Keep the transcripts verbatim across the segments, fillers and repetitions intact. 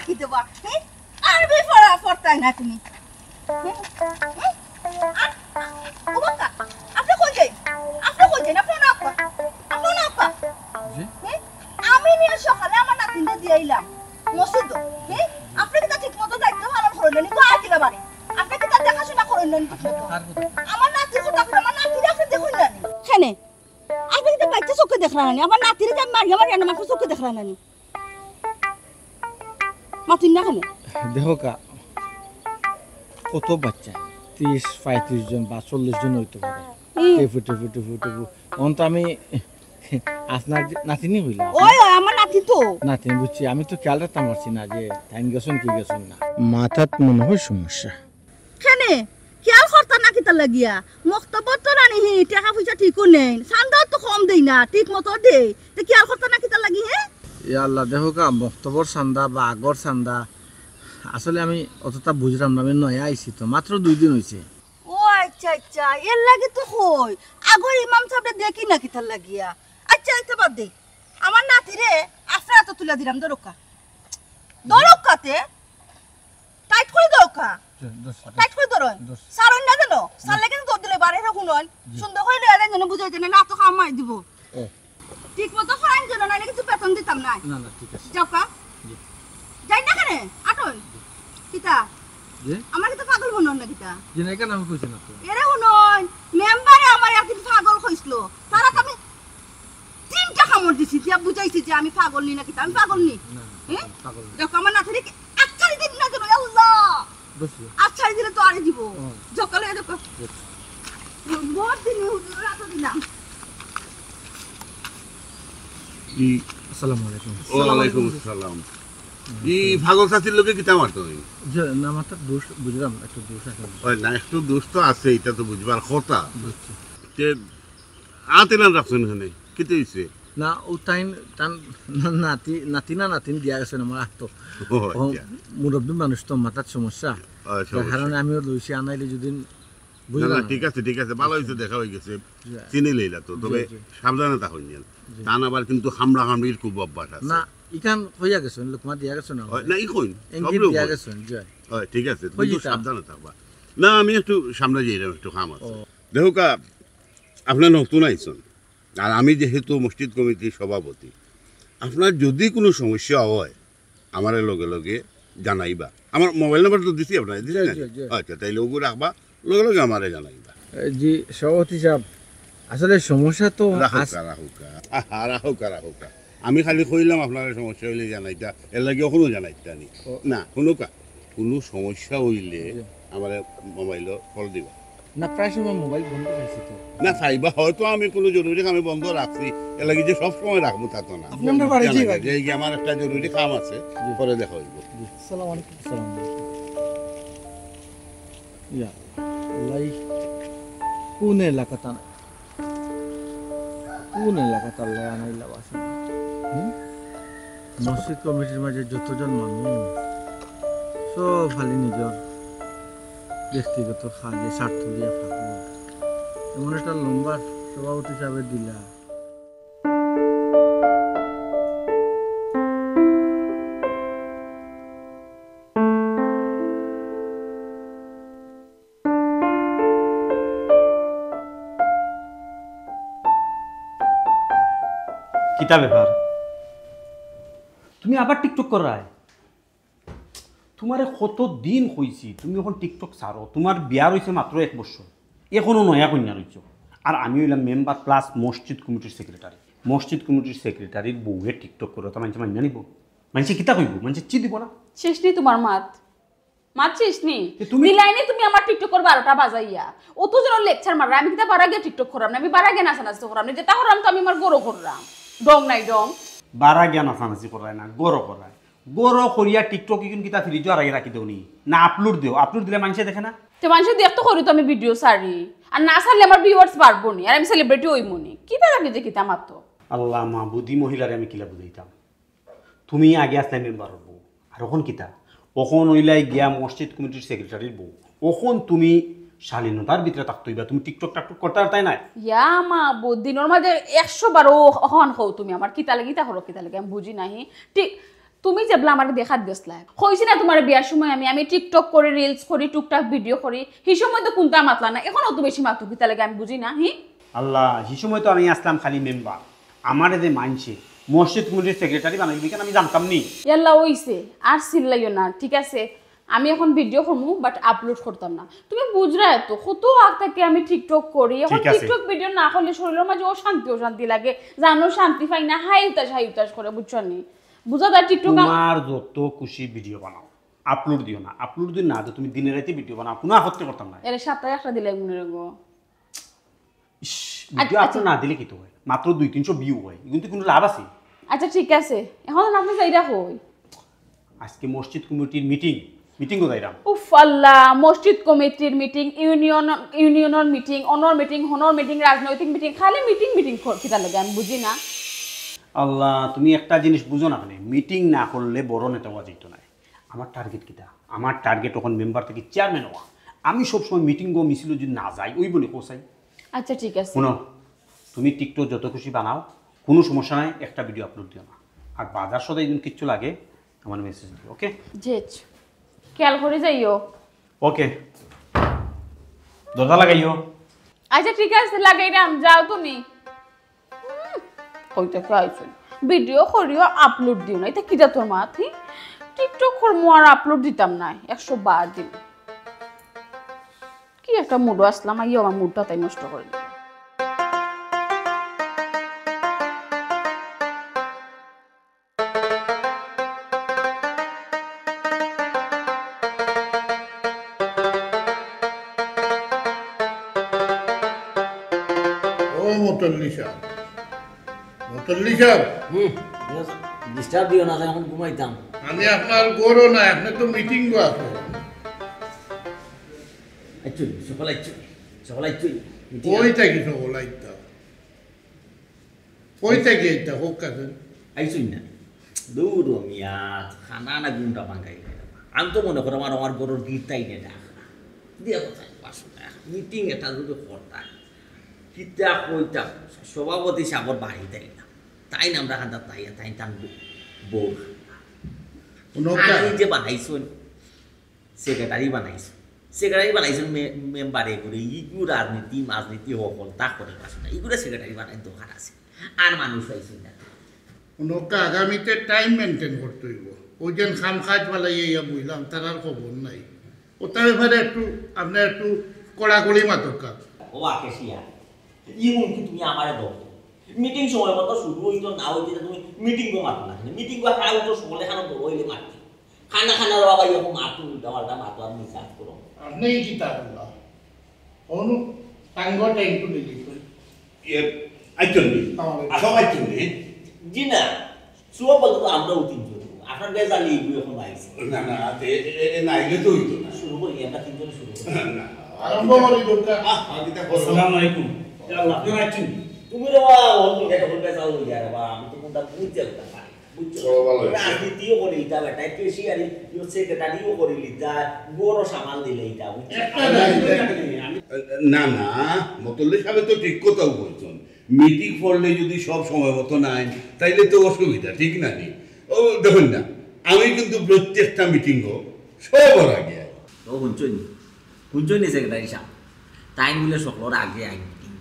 কি দেবা? হুম? আরবি পড়া পড়তায় না তুমি। হুম? হুম? আর, ও বাবা, আপনি কই যাইন? আপনি কই যাইন? আপনি না আপা? আপনি না আপা? জি? হুম? আমি নিয়া সকালে আমার নাতিনরে দিয়া আইলাম মসজিদো। হুম? আপনি কিতা ঠিক মতো দায়িত্ব পালন করইন না নি? তো আর কিতা বাড়ি? আপনি কিতা দেখাশোনা করইন না নি ঠিক মতো? কার কথা? আমার নাতির কথা কইন, আমার নাতিরে আপনি দেখইন না নি? কেনে? আপনি কিতা বাইচ্চা চোখে দেখরা না নি? আমার নাতিরে যে আমি মারিয়া মারিয়া না, মারছি চোখে দেখরা না নি? মাতিন না কেনে? দেখো কা, কত বাচ্চা, ত্রিশ পঁয়ত্রিশ জন বা চল্লিশ জন হইতে পারে। হুম। টেফু, টেফু, টেফু, টেফু। অখন তো আমি আপনার যে নাতিনি হইলাম। ওই, ওই, আমার নাতি তো। নাতিনি বুঝছি, আমি তো খেয়াল রাখতাম পারছি না যে তাইন গেছইন কি গেছইন না। মাথাত মনে হয় সমস্যা। কেনে? খেয়াল করতা না কিতা লাগিয়া? মক্তবর তো নানি হি, টেকা পয়সা ঠিকও নেই। চান্দাও তো কম দেই না, ঠিক মতো দেই। তে খেয়াল করতা না কিতা লাগি, হে? ইয়া আল্লাহ, দেখো কা, মক্তবর চান্দা বা আগর চান্দা, আসলে আমি অতটা বুঝলাম না, আমি নয়া আইছি তো, মাত্র দুই দিন হইছে। ও আচ্ছা, আচ্ছা, এর লাগি তো কই। আগর ইমাম সাবরে দেখি না কিতা লাগিয়া। আচ্ছা, আচ্ছা, বাদ দে। আমার নাতিরে আফরা তো তুলে দিলাম, ধরো কা। ধরো কাতে। টাইট করি ধরো কা। জি, ধরছি, টাইট করি ধরো। ধরছি। সারইন না যেন। সারলে কিন্তু দৌড় দিলে বাড়ি হুনইন। জি। সুন্দর করি লইয়া যাইন যেন বুঝাইতে না, না তো কামাই দিব। ও। ঠিক মতো করাইন যেন, নাইলে কিন্তু বেতন দিতাম না। না, না, ঠিক আছে। যাও কা। জি। যাই না কেনে? আটইন। কিতা? জি? আমার কিতা পাগল মনে হয় না কিতা? জি না, এখানে আমি কইছি না তো। এরে হুনইন, মেম্বারে আমার একদিন পাগল কইছিল। তারা তো আমি তিনটা কামড় দিছি, দিয়া বুঝাইছি যে আমি পাগল নি না কিতা, আমি পাগল নি। না, না, হুম? পাগল না। দেখো, আমার নাতিরে আচ্ছারি দিন না কেন, আল্লাহ! বুঝছি। আচ্ছারি দিলে তো আরে দিব। হুম। জকালে দেখো। বুঝছি। ভোট দিন, হুজুর, রাত দিলাম। ই, আসসালামু আলাইকুম। ওয়ালাইকুম আসসালাম। ই পাগল চাচির লগে কিতা মারতো? যে না, আমার তো দোষ বুঝলাম, একটু দোষ আছে। ওই না, একটু দোষ তো আছে, এটা তো বুঝবার কথা। বুঝছি। তে আত এলান রাখছইন এখানে, কিতা হইছে? না, ও তাইন, তান নাতি, নাতি না নাতিন দিয়া গেছইন আমার আতো। ও, ও, আচ্ছা। মুরব্বী মানুষ তো, মাথার সমস্যা। ও, তার সমস্যা। কারণে আমিও লইছি, আনাইলে যদি না, বুঝলাম না, না। ঠিক আছে, ঠিক আছে, ভালো হইছে, দেখা হয়ে গেছে। জি। চিনি লইলা তো, তবে জি, জি। সাবধানে থাকইন যেন। জি। তান আবার কিন্তু হামড়া হামড়ির খুব অভ্যাস আছে। না, ইখান হইয়া গেছে, লোকমা দিয়া গেছে না। হয়, না, ই কইন, ইঙ্গিত সবরে দিয়া কইন। গেছে, জি। হয়, ঠিক আছে, হয়ে কিন্তু যেতা। সাবধানে থাকবা। না, আমি একটু সামনে যাইলাম, একটু কাম আছে। ও। দেখো কা, আপনার নতুন আইছইন, আর আমি যেহেতু মসজিদ কমিটির সভাপতি, আপনার যদি কোনো সমস্যা হয়, আমারে লগে লগে জানাইবা। আমার মোবাইল নাম্বার তো দিছি আপনারে, দিছি জি, না? জি, জি। আচ্ছা, তাইলে ওগু রাখবা, লগে লগে আমারে জানাইবা। এ, জি, সভাপতি সাহেব, আসলে সমস্যা তো রাখো আস- কা, রাখো কা। আহা, রাখো কা, রাখো কা। আমি খালি কইলাম আপনারে সমস্যা হইলে জানাইতা, এর লাগি অখনো জানাইতা নি। ও। না, হুনো কা, কোনো সমস্যা হইলে জি। আমারে মোবাইলো কল দিবা। না, প্রায় সময় মোবাইল বন্ধ রাখছি তো। না, চাইবা হয়তো আমি কোনো জরুরি কামে বন্ধ রাখছি, এর লাগি যে সব সময় রাখবো তা তো না। আপনি আমরা বাড়ি জানা যাই যায় বাকি। যে এই যে আমার একটা জরুরি কাম আছে, জি। পরে দেখা হইব। জি। আসসালামু আলাইকুম। আসসালামু আলাইকুম। ইয়া, লাই, কোন এলাকাত আনা-, কোন এলাকাত আল্লাহ আনাইলা বাসা? হুম? মসজিদ কমিটির মাঝে যতজন মানুষ, সব খালি নিজের ব্যক্তিগত কাজে স্বার্থ দিয়া থাকবো। এমন একটা লম্বা সভাপতি সাহেবের দিলা। কিতা ব্যাপার? তুমি আবার TikTok কররায়? তুমারে কত দিন কইছি, তুমি অখন TikTok ছাড়ো। তুমার বিয়া রইছে মাত্র এক বছর, অখনো নয়া কইন্যা রইছো। আর আমি অইলাম মেম্বার plus মসজিদ কমিটির সেক্রেটারি। মসজিদ কমিটির সেক্রেটারির বউয়ে TikTok করে, তা মানষে মাইন্যা নিবো? মানষে কিতা কইবো? মানষে চি দিবো না? শেষ নি তুমার মাত? মাত শেষ নি? এ, তুমি দিলাইনি তুমি আমার TikTok-র বারোটা বাজাইয়া। অত জন lecture মাররা, আমি কিতা বারা গিয়া TikTok কররাম না? আমি বারা গিয়া নাচানাচি কররাম না? যেতা কররাম তো আমি আমার ঘরো কররাম। ঢং নাই ঢং। বারা গিয়া নাচানাচি কররায় না, ঘরো কররায়। ঘরো করিয়া TikTok ইগুন কিতা ফ্রিজো আরাইয়া রাখি দেও নি? না upload দেও, upload দিলে মানষে দেখে না? তে মানষে দেখতো করি তো আমি video ছাড়ি। আর না ছাড়লে আমার viewers বাড়বো নি, আর আমি celebrity অইমু নি। কিতা লাগে যে কিতা মাতো? আল্লাহ মাবুদ, ই মহিলারে আমি কিলা বুঝাইতাম? তুমি আগে আছলায় মেম্বারর বউ, আর অখন কিতা? অখন অইলায় গিয়া মসজিদ কমিটির সেক্রেটারির বউ। অখন তুমি শালীনতার ভিতরে থাকতে অইবা, তুমি TikTok টাকটক করতে পারতায় নায়। ইয়া মাবুদ, দিনর মাঝে একশো বার অখন কও তুমি আমার কিতা লাগি, ইতা করো কিতা লাগি, আমি বুঝি না হি। ঠিক তুমি যেবলা আমারে দেখাত গেছলায়, কইছি না তুমারে বিয়ার সময় আমি, আমি TikTok করি, reels করি, টুকটাক video করি, হি সময় তো কুন্তা মাতলা না, এখন অত বেশি মাতো কিতা লাগি আমি বুঝি না, হি? আল্লাহ, হি সময় তো আমি আছলাম খালি মেম্বার, আমারে যে মানষে মসজিদ কমিটির সেক্রেটারি বানাইবি কেন আমি জানতাম নি। ইয়াল্লা অইছে, আর চিল্লাইও না, ঠিক আছে? আমি এখন video করমু, but upload করতাম না। তুমি বুঝরায় তো, কত আগ থাকি আমি TikTok করি। এখন ঠিক আছে। TikTok video না করলে শরীলর মাঝে অশান্তি, অশান্তি লাগে। জানো, শান্তি পাই না, হাই উতাস, হাই উতাস করে, বুঝছো নি? বুঝা যায় TikTok আম- তুমার যত খুশি video বানাও, upload দিও না। Upload দিও না, তো তুমি দিনে রাইতে video বানাও, কুনু আপত্তি করতাম না। এরে সপ্তাহে একটা দিলে মনে রাখবো। ইশ, video আচ্ছা। Upload না দিলে কিতা অয়? মাত্র দুই তিনশো view অয়, ইগুন তো কুনু লাভ আছে? আচ্ছা, ঠিক আছে, এখন আপনে যাইরা কই? আজকে মসজিদ কমিটির মিটিং, মিটিংও যাইরাম। উফ আল্লাহ, মসজিদ কমিটির মিটিং, ইউনিয়ন, ইউনিয়নর মিটিং, অনর মিটিং, হনর মিটিং, রাজনৈতিক মিটিং, খালি মিটিং, মিটিং কর-, কিতা লাগে আমি বুঝি না। আল্লাহ, তুমি একটা জিনিস বুঝো না কেনে? মিটিং না করলে বড় নেতা অওয়া যাইতো নায়। আমার টার্গেট কিতা? আমার টার্গেট অখন মেম্বার থাকি চেয়ারম্যান অওয়া। আমি সবসময় মিটিং গো মিছিল যদি না যাই, অইবো নি কও চাই? আচ্ছা, ঠিক আছে। হুনো, তুমি TikTok যত খুশি বানাও, কুনু সমস্যা নাই, একটা video upload দিও না। আর বাজার সদাই যদি কিচ্ছু লাগে, আমারে message দিও, ওকে? জি, খেয়াল করি যাইও। ওকে, দরজা লাগাইও। আচ্ছা, ঠিক আছে, লাগাইরাম, যাও তুমি। হুম, কই থাকি আইছো? Video করিও, upload দিও না, ইতা কিতা তোর মাত, হি? TikTok করমু আর upload দিতাম না, একশো বার দিন। কি একটা মুডো আছলাম, আইয়া আমার মুডটা তাই নষ্ট করি দিল। ও মতল্লি সাব, মতল্লি সাব। হুম, disturb দিও না, এখন ঘুমাইতাম। আমি আপনার ঘরো না, আপনে তো মিটিংগো আছইন। আইচ্ছইন, সকল আইচ্ছইন, সকল আইচ্ছইন। মিটিং কই থাকি সকল আইতা? কই থাকি আইতা? হোক কাছে। আইছইন না? দূর ও মিয়া, খানা না ঘুমটা ভাঙ্গাই। আমি তো মনে করি আমার, আমার ঘরর গিরতাই নে ডাক। দিয়া কোথায় পাঁচশো টাকা? মিটিং এটা যদি করতাম, কিতা কইতাম, সভাপতি সাবর বাড়ি তাই না। তাই না আমরা খান্দাত তাই, তাই তান বউ। কোনো আমি যে বানাইছইন, সেক্রেটারি বানাইছইন। সেক্রেটারি বানাইছইন মে-, মেম্বারে করে, ইগু রাজনীতি, মাজনীতি হকল তা করে পারছে না। ইগুরে সেক্রেটারি বানাই দরকার আছে। আর মানুষ পাইছইন না। নৌকা আগামীতে টাইম মেইনটেইন করতে অইবো। ওই যেন খাম কাজ ফালাইয়া ইয়া বইলাম, তার আর খবর নাই। ওটা ব্যাপারে একটু, আপনি একটু কড়াকড়ি মাতকা। ও আকেশিয়া, ই হুমকি তুমি আমারে দাও। মিটিং সময় মতো শুরু হইতো না হইতে তুমি মিটিং গো মাতো না। মিটিং গো খাই তো সকলে খানো বড় হইলে মারতে। খানা খানা রে বাবা, এরকম মাতো, উল্টা পাল্টা মাতো, আর মিস আপ করো। আপনি কি তা করলা? অনু, টাঙ্গো টাইম টু লিলি। ইয়ে, আইচ্ছইন নি? আসসালামু আলাইকুম। আসো, আইচ্ছইন নি? জি না, শুভ বলতে তো আমরাও তিনজন। আপনার বেজালি এগুলো এখন আইছে। না, না, এ, এ, এ, না, এগুলো তো হইতো না। শুরু করি, আমরা তিনজনে শুরু করি। না, না। আরম্ভ করি, দরকার। আহ, আগে তা বলো। আসসালামু আলাইকুম। ইয়া আল্লাহ, আপনি আইচ্ছইন নি? তুমি রে বাবা, অন্য একটা বেজাল হইয়া রে বাবা, আমি তো কোনটা বুঝতে পারতাম না। বুঝছো? চলো, ভালো হয়েছে। রাজনীতিও করে এটা বেটা, কেশিয়ারি, ইয়ো সেক্রেটারিও করে লিতা, বড় সামাল দিলে এটা, বুঝছো? একটা না, না, না, মতল্লি সাহেব তো ঠিক কথাও বলছেন। মিটিং পড়লে যদি সব সময় মতো না আইন, তাইলে তো অসুবিধা, ঠিক না নি? ও, দেখুন না, আমি কিন্তু প্রত্যেকটা মিটিংও সবার আগে আই। ও, হুনছইন নি? হুনছইন নি সেক্রেটারি সাহেব? তাইন বুলে সকলর আগে আইন মিটিং।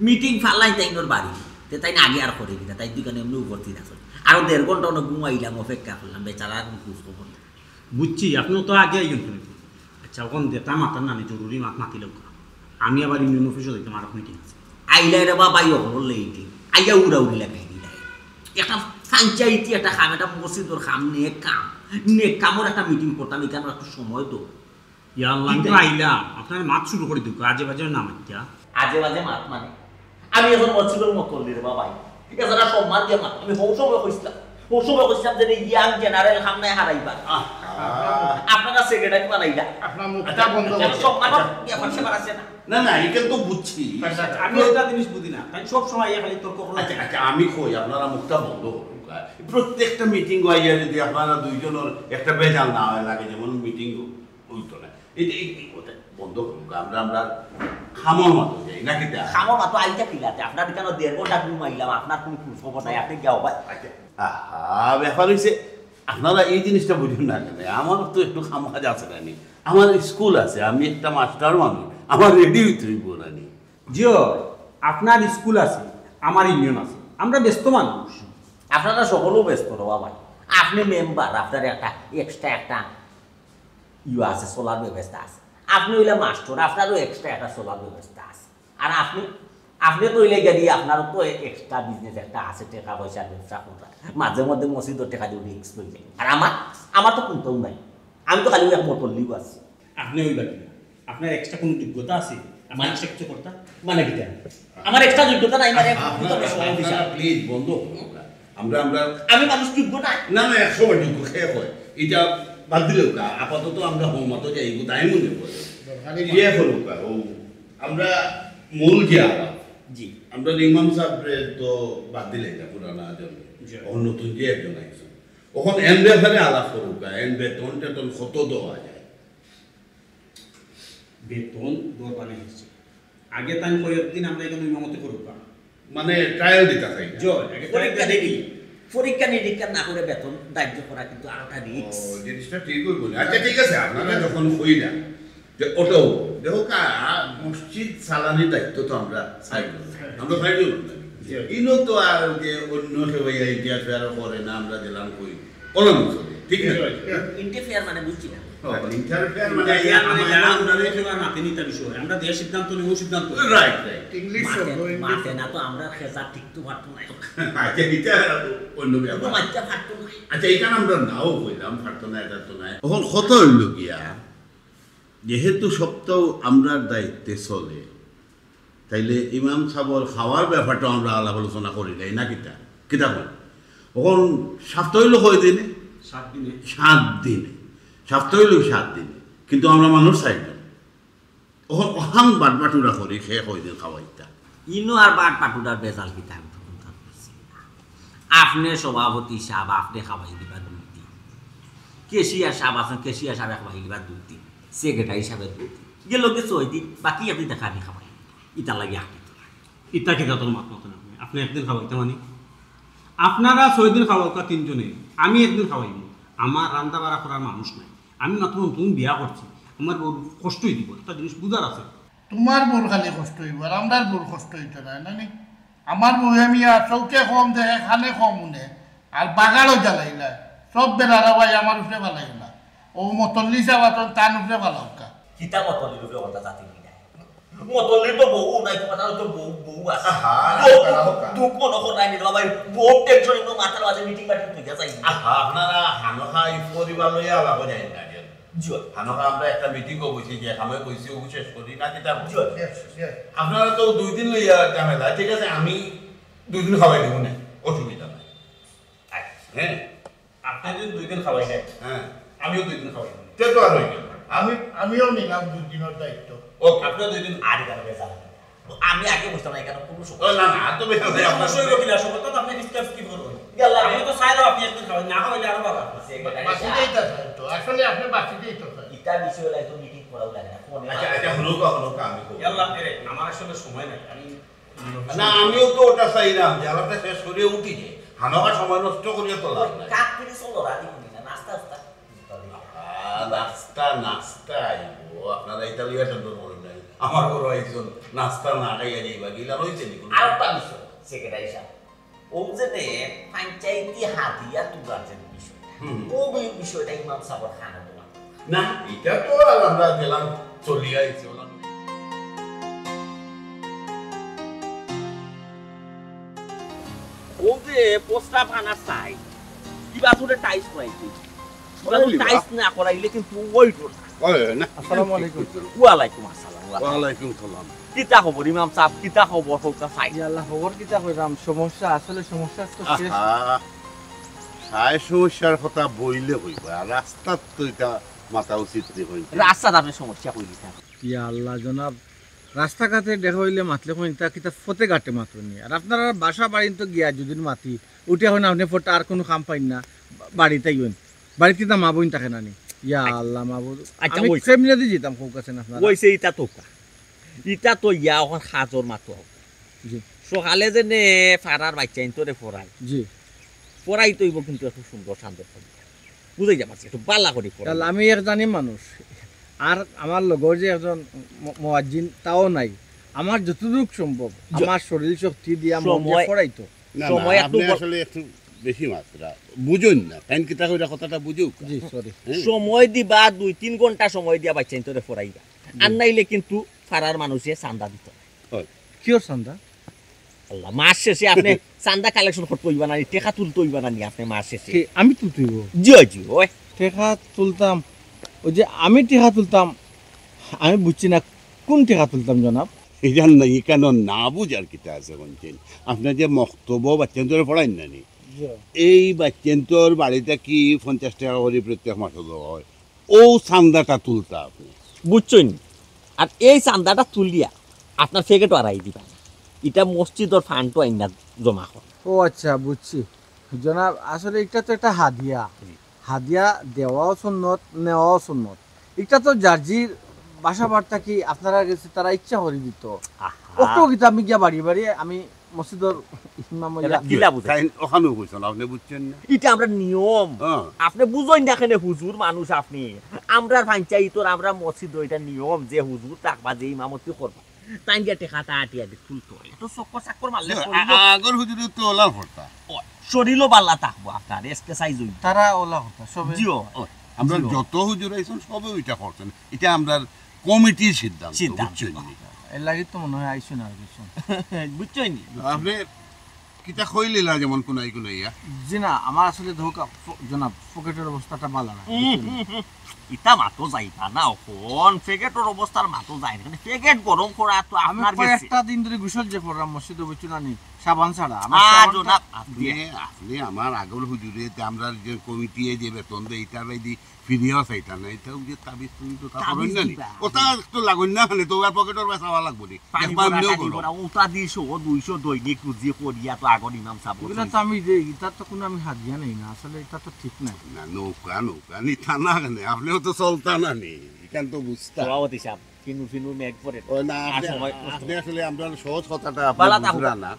মিটিং ফালাই তাইনর বাড়ি। তে তাইন আগে আর করে কিতা? তাইন দোকানে এমনি উপস্থিত আছইন। আরো দেড় ঘন্টা অনো ঘুমাইলাম, অপেক্ষা করলাম, বেচারা আর কোনো খোঁজ খবর নাই। বুঝছি, আপনি তো আগে আইন করে। আচ্ছা, অখন দেতা মাতার নানি জরুরি মাত মাতিলাউক্কা। আমি আবার ইউনিয়ন অফিসও যাইতাম, আর মিটিং আছে। আইলা রে বাবা, ইয়ে হলো লেটে। আইয়া উড়াউড়ি লাগাই দিলা। একটা পঞ্চায়েতি একটা কাম, একটা মসজিদর কাম, নেক কাম। নেক কামর একটা মিটিং করতাম, এখানে একটু সময় তো। ইয়া আল্লাহ, আমি তো আইলাম, আপনার মাত শুরু করে দিউক্কা, আজে বাজে না মাতিয়া। আজে বাজে মাত মানে? আমি এখন মসজিদর মতল্লি রে বাবা। ঠিক আছে, না সম্মান দিয়া মাত। আমি হৌ সময় কইছিলাম, হৌ সময় কইছিলাম যে ইয়াং জেনারেল সামনে হারাইবা। আহ। আপনারা সেক্রেটারি বানাইলা। আপনার মুখটা বন্ধ করো। সম্মান দিয়া পাশে বাড়াচ্ছে না। না, না, এটা তো বুঝছি। আচ্ছা, আচ্ছা, আমি একটা জিনিস বুঝি না। তাই সব সময় ইয়া খালি তর্ক করো। আচ্ছা, আচ্ছা, আমি কই, আপনারা মুখটা বন্ধ করুন। প্রত্যেকটা মিটিং আইয়া যদি আপনারা দুইজনের একটা বেজাল না হয় লাগে, যেমন মিটিং হইতো না। এই যে, এই, এই কথা বন্ধ করুন। আমরা, আমরা খামর মাতো যাই, নাকি তা? খামর মাতো আইতা কিলাতে? আপনার কেন দেড় ঘন্টা ঘুমাইলাম, আপনার কোনো খোঁজ খবর নাই, আপনি যাও ভাই। আচ্ছা, আহা, ব্যাপার হইছে, আপনারা এই জিনিসটা বুঝেন না কেন? আমার তো একটু কাম কাজ আছে না নি, আমার স্কুল আছে, আমি একটা মাস্টার মানুষ, আমার রেডি হইতে হইব না নি। জি অয়, আপনার স্কুল আছে, আমার ইউনিয়ন আছে, আমরা ব্যস্ত মানুষ। আপনারা সকলেও ব্যস্ত রে বাবা। আপনি মেম্বার, আপনার একটা এক্সট্রা একটা ইয়ে আছে, চলার ব্যবস্থা আছে। আপনি অইলা মাস্টার, আপনারও এক্সট্রা একটা চলার ব্যবস্থা আছে। আর আপনি, আপনি তো অইলা গিয়া দি, আপনারও তো এক্সট্রা বিজনেস একটা আছে, টেকা পয়সার ব্যবসা করা। মাঝে মধ্যে মসজিদর টেকা দিয়া রিস্ক লই যাই। আর আমার, আমার তো কুন্তাও নাই, আমি তো খালি এক মতল্লিও আছি। আপনি অইবা কিনা? আপনার এক্সট্রা কোনো যোগ্যতা আছে? আপনি মানে? এক্সট্রা কিছু করতা? মানে কিতা? আমার এক্সট্রা যোগ্যতা নাই, মানে, আপনারা, আপনারা প্লিজ বন্ধ করুন। আমরা, আমরা আমি মানুষ যোগ্য না। না, না, একশো বার যোগ্য, কে কয়? এটা বাদ দিলেও কা, আপাতত আমরা হমাতো যাই, এগু তাই মনে করে। দরকারি ইয়ে করুক কা, ও, আমরা মূল যে আলাপ, জি। আমরা ইমাম সাহেবরে তো বাদ দিলে এটা পুরানা জন। জি। অখন নতুন যে একজন আইছে। অখন এন ব্যাপারে আলাপ করুক কা, এন বেতন টেতন কত দেওয়া যায়? বেতন দরবারে হচ্ছে। আগে তাই কয়েকদিন আমরা এখানে ইমামতি করুক কা। মানে ট্রায়াল দিতা চাই। জি, আগে ট্রায়াল পরীক্ষা দেখি। নিরীক্ষা, পরীক্ষা নিরীক্ষা না করে বেতন ধার্য করা কিন্তু আরোটা রিস্ক। ও, জিনিসটা ঠিক অইব না। আচ্ছা, ঠিক আছে, আপনারা যখন কইলা যে ওটাও, দেখো কা, মসজিদ চালানির দায়িত্ব তো আমরা চাই না। আমরা চাই না। জি। ইনো তো আর যে অন্য কেউ এই ইন্টারফেয়ার করে না, আমরা দিলাম কই। ওলাম চলে, ঠিক না? ইন্টারফেয়ার মানে বুঝছি না। ও, ইন্টারফেয়ার মানে ইন্টারফেয়ার মানে আমার যারা নাম আমরা ধরে রেখে বা নাতে নিতে বিষয়। আমরা যে সিদ্ধান্ত নেব, ও সিদ্ধান্ত। Right, right. ইংলিশ মাতে, শব্দ, ইংলিশ মাতে শব্দ। না তো আমরা খেজা টিকতে পারতো না। আচ্ছা, এটা অন্য ব্যাপার। আমরা বাচ্চা পারতো না। আচ্ছা, এখানে আমরা নাও কইলাম, পারতো না, এটা তো নাই। এখন কথা হইল গিয়া, যেহেতু সপ্তাহ আমরার দায়িত্বে চলে, তাইলে ইমাম সাবর খাওয়ার ব্যাপারটা আমরা আলাপ আলোচনা করি নাই না কিতা? কিতা কই? এখন সপ্তাহ হইল কয় দিনে? সাত দিনে। সাত দিনে। সপ্তাহ হইল সাত দিনে। কিন্তু আমরা মানুষ চাইরজন। অখন অহান বাটবাটুরা করি, কে কয়দিন খাওয়াইতা? ইনো আর বাটবাটুরার বেজাল কিতা, আমি তো বুঝতাম পারছি না। আপনে সভাপতি সাব, আপনে খাওয়াই দিবা দুই দিন। ক্যাশিয়ার সাব আছইন, ক্যাশিয়ার সাবে খাওয়াই দিবা দুই দিন। সেক্রেটারি সাবে দুই দিন। গেল গিয়া ছয় দিন, বাকি এক দিন দেখা আমি খাওয়াই। ইতার লাগি আপনে তো। ইতা কিতা তোর মাত মতো না। আপনে একদিন খাওয়াইতা মানে? আপনারা ছয় দিন খাওয়াউক্কা তিনজনে, আমি একদিন খাওয়াইমু। আমার রান্দা বাড়া করার মানুষ নাই। আমি মাত্র নতুন বিয়া করছি, আমার বউর কষ্ট অইযিবো, একটা জিনিস বুঝার আছে। তোমার বউর খালি কষ্ট অইবো, আর আমরার বউর কষ্ট অইতো নায়, না নি? আমার বউয়ে মিয়া চউখে কম দেখে, কানে কম হুনে, আর বাগাড়ও জ্বালাইলায়। সব বেড়ারা ভাই আমার উপরে ফালাইও না। ও মতল্লি সাব আছইন, তান উপরে ফালাউক্কা। কিতা মতল্লির উপরে কথা জাতি মিলাই? মতল্লির তো বউ নাই, তোমার তো বউ, বউ আছে। আহা, বউ, আহা, আহা। দুঃখ মনে কর নাই রে বাবা, বউ টেনশন, এমনি মাথার মাঝে মিটিং মাটিং তুই যাস। আহা, আপনারা হানো খাই পরিবার লইয়া আলাপ যায় না কেন? জি। হানো খা আমরা একটা মিটিং করবো, সেই যে আমি কইছি, ও শেষ করি না, কিতা? জি। আপনারা তো দুই দিন লইয়া ঝামেলা, ঠিক আছে, আমি দুই দিন খাওয়াই দিব না, অসুবিধা নাই। আচ্ছা। হ্যাঁ। আপনি যদি দুই দিন খাওয়াই নেন, হ্যাঁ। আমিও দুই দিন খাওয়াই নেব। তে তো আর হয়ে গেল। আমি, আমিও নিলাম দুই দিনের দায়িত্ব। ওকে। আপনিও দুই দিন। আর এখানে বেজাল। আমি আগে বুঝতাম না, এখানে কোনো সমস্যা ও, না, না, তো বেজাল নেই, কোনো আপনার সমস্যা হইল কিনা? সব কথা তো আপনি ডিসকাস কি করবেন? ইয়াল্লা। আমি তো চাইলেও আপনি একদিন খাওয়াই, না খাওয়াইলে আরো ভালো। বাসি যাইতা স্যার তো। আসলে আপনি বাসি যাইতা স্যার। ইটা বিষয়ে হলে একটু মিটিং করাও লাগে না। ফোনে আচ্ছা, আচ্ছা, হুনুকা, হুনুকা, আমি কই। ইয়াল্লা, এরে, আমার আসলে সময় নাই। আমি না, আমিও তো ওটা চাইলাম যে আলাপটা শেষ করিয়া উঠি যে, হানো খা সময় নষ্ট করিয়া তো লাভ নাই। কাক ফিরে চলো, রাজি করি না, নাস্তা উস্তা। আহা, নাস্তা, নাস্তা আইবো। আপনারা ইতালিয়া টেন্ডার করেন নাই। আমার ঘরো একজন নাস্তা না খাইয়া যাইবা, গিলা রইছে নি কোনো? আর একটা বিষয়, সেক্রেটারি সাহেব। ও যে নে, পঞ্চায়েতি হাদিয়া তুলার যে বিষয়টা, হুম। ও বি-, বিষয়টা ইমাম সাহেবের কানে তো না। না, এটা তো আর আমরা গেলাম, চলিয়া আইছি, ওলাম। ও যে প্রস্তাব আনা চাই, কিবা করে টাইস করাইতে। ওরা তো ওই টাইস না করাইলে কিন্তু ওই ডর। ওই না। আসসালামু আলাইকুম। ওয়ালাইকুম আসসালাম। ওয়ালাইকুম সালাম। কিতা খবর ইমাম সাহেব? কিতা খবর? হউকা চাই। জি আল্লাহ, খবর কিতা কইরাম? সমস্যা, আসলে সমস্যা তো শেষ। আহা, সায় সমস্যার কথা বইলে কইবা, আর রাস্তাত তো ইটা মাতা উচিত নি কইন। রাস্তাত আপনি সমস্যা কই দিতা? ইয়া আল্লাহ জনাব, রাস্তাঘাটে দেখা অইলে মাতলে কইন, তা কিতা ফতে ঘাটে মাতইন নি? আর আপনারা বাসা বাড়িত গিয়া যদি মাতি, উঠে অখন আপনি ফতে আর কোনো কাম পাইন না, বা-, বাড়িত আইন। বাড়িত কিতা মা বইন থাকে না নি? ইয়া আল্লাহ মাবুদ, আচ্ছা, আমি ওই কেমনে দি যেতাম, কউক আছেন আপনারা? ওইছে ইটা তো কা। ইটা তো ইয়া অখন হাজর মাতো। জি। সকালে যে নে ফাড়ার বাচ্চা ইন্তরে পড়াই। জি। পড়াই তো অইব কিন্তু একটু সুন্দর শান্ত পড়াই। বুঝাইতাম পারছি, একটু বালা করি পড়ো। তাইলে আমি এক জানি মানুষ, আর আমার লগর যে একজন ম-, মুয়াজ্জিন, তাও নাই। আমার যতটুক সম্ভব, য- আমার শরীর শক্তি দিয়া মন দিয়া সময় পড়াইতো। না, না, সময় একটু আপনি ব- আসলে একটু বেশি মাত্রা বুঝইন না। তাইন কিতা কইরা কথাটা বুঝুক। জি, সরি। হ্যাঁ। সময় দিবা, দুই তিন ঘন্টা সময় দিয়া বাচ্চাইন্তরে পড়াইবা। আর নাইলে কিন্তু পাড়ার মানুষে চান্দা দিত। হয়। কিয়র চান্দা? আল্লাহ, মাস শেষে আপনি চান্দা কালেকশন করতে অইবা না নি, টেকা তুলতে অইবা না নি আপনি মাস শেষে? কি, আমি তুলতে অইব? জি, জি, ওই। টেকা তুলতাম, ওই যে আমি টেকা তুলতাম, আমি বুঝছি না কোন টেকা তুলতাম, জনাব। ইখান না, ইখানো না বুঝার কিতা আছে, কইন চাইন? আপনি যে মক্তবো বাচ্চাইন্তরে পড়াইন না নি? জি। এই বাচ্চাইন্তর বাড়িত কি পঞ্চাশ টেকা করি প্রত্যেক মাসে দেওয়া হয়? অউ চান্দাটা তুলতা আপনি। বুঝছইন? আর এই চান্দাটা তুলিয়া আপনার ফেকেটো আরাই দিবা। ইটা মসজিদর ফান্ডো আইনা জমা কর। ও আচ্ছা, বুঝছি। জনাব, আসলে ইটা তো একটা হাদিয়া। জি। হাদিয়া দেওয়াও সুন্নত, নেওয়াও সুন্নত। ইটা তো যার যির বাসা বাড়ি থাকি আপনারার গেছে তারা ইচ্ছা করি দিত। আহা। অত কিতা আমি গিয়া বাড়ি বাড়ি আমি মসজিদর ইমাম অইয়া। এটা কিলা বুঝাই? তাইন ওখানেও কইছইন, আপনি বুঝছইন না? ইটা আমরার নিয়ম। হ্যাঁ। আপনি বুঝইন না কেনে, হুজুর মানুষ আপনি। আমরার পঞ্চায়েতর, আমরার মসজিদর ইটা নিয়ম যে হুজুর থাকবা, যে ইমামতি করবা, তাইন গিয়া টেকাটা আটিয়া দি তুলতো। একটু চক্কর চাক্কর মারলে আ-, শরীরও আ-, আগর হুজুরে তো ওলা করতা। ও, শরীরও বালা থাকবো আপনার, এক্সারসাইজ অইবো। তারা ওলা করতা, সবে। জিও। ও, আমরা জিও। যত হুজুর আইছইন, সবে ওইটা করছইন। ইটা আমরার কমিটির সিদ্ধান্ত, সিদ্ধান্ত। বুঝছইন নি? এর লাগি তো মনে হয় আইছইন আর কিছু। বুঝছইন নি? আপনি কিতা কইলিলা যেমন কুনাই কুনাইয়া? জি না, আমার আসলে ধোকা, ফ-, জনাব, পকেটর অবস্থাটা বালা না। হুম, হুম, হুম। ইতা মাতো যাইবা না, অখন পকেটর অবস্থার মাতো যায় না। কিন্তু পকেট গরম করা তো আমি আপনার গেছে। কয়েকটা দিন ধরে গোসল যে করলাম মসজিদে, বুঝছো না নি? সাবান ছাড়া। আমার আ, সাবানটা জনাব, আপনি, আপনি আমার আগর হুজুরে, তে আমরা যে কমিটি যে বেতন দেয়, ইটা ভাই দি ফিরিয়াও চাইতা না, ইটা ওই যে তাবিজ তুমি তো তা তাবিজ করইন না নি? দিবা। ওটা তো লাগইন না, খালি তো আর পকেটর পয়সা হওয়া লাগবো নি। পানি দেখবা ভরা, এমনিও টানি গরম। ভরা, ওটা দিশো, দুইশো দৈনিক রুজি করিয়া তো আগর ইমাম সাহেব এগুলা তো আমি দেই, ইটা তো কোনো আমি হাদিয়া নেই না, আসলে ইটা তো ঠিক নাই। না, নৌকা, নৌকা, নিতা না কেনে? আপনিও তো চলতা না নি, ইখান তো বুঝতা। সভাপতি সাহেব, ফিনু ফিনু মেঘ পড়ে। ও না, আর আপনি, সময় নষ্ট। আপনি আসলে আমরা সহজ কথাটা আপনি বালা তা বুঝরা না।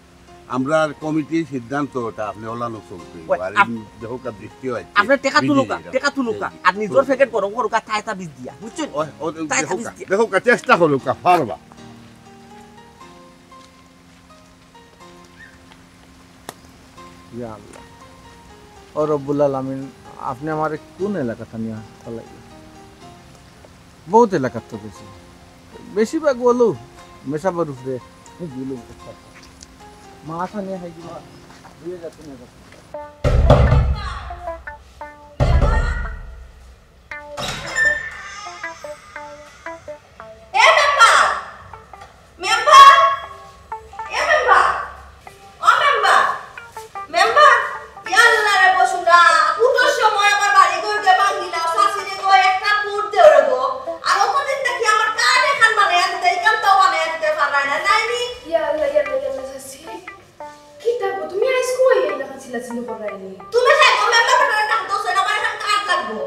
আমরার কমিটির সিদ্ধান্ত ওটা, আপনি ওলানো চলতে ওই, আর আপ-, এই দেখো কার দৃষ্টি হয়। আপনি টেকা তুলুকা, টেকা তুলুকা, আর নিজর পকেট গরম করুকা, তাই তাবিজ দিয়া, বুঝছইন? ওই, ও, তাই দেখো তাবিজ কা, দিয়া। দেখো কা, চেষ্টা করুকা, পারবা। ইয়া আল্লাহ। ও রব্বুল আলামিন, আপনি আমারে কোন এলাকাটা নিয়া ফালাইলেন? বহুত এলাকাত তো গেছি, বেশিরভাগ অইলো মেসাবর উপরে। মাথা নিয়ে হাই দিবা, দুই হাজার, তিন হাজার। এ মেম্বার! মেম্বার! এ মেম্বার! ও মেম্বার! মেম্বার! ইয়া আল্লাহ রে বসুরা, উঠোর সময় আমার বাড়ি ঘর যে ভাঙিলা, শাশুড়ি গো একটা ফুট দেও রে গো। আর অতদিন দেখি আমার কার্ড এখান বানাইয়া দিতে, এখান তো বানাইয়া দিতে পারায় না, নাই নি? ইয়া আল্লাহ, ইয়া আল্লাহ, ইয়া আল্লাহ, শাশি। কিতা গো, তুমি আইজ কই আইলা, কান চিল্লাচিল্লি করাইনি? তুমি খাই গো, মেম্বার বেটারে ডাক দোষ, আমার এখান কার্ড লাগবো।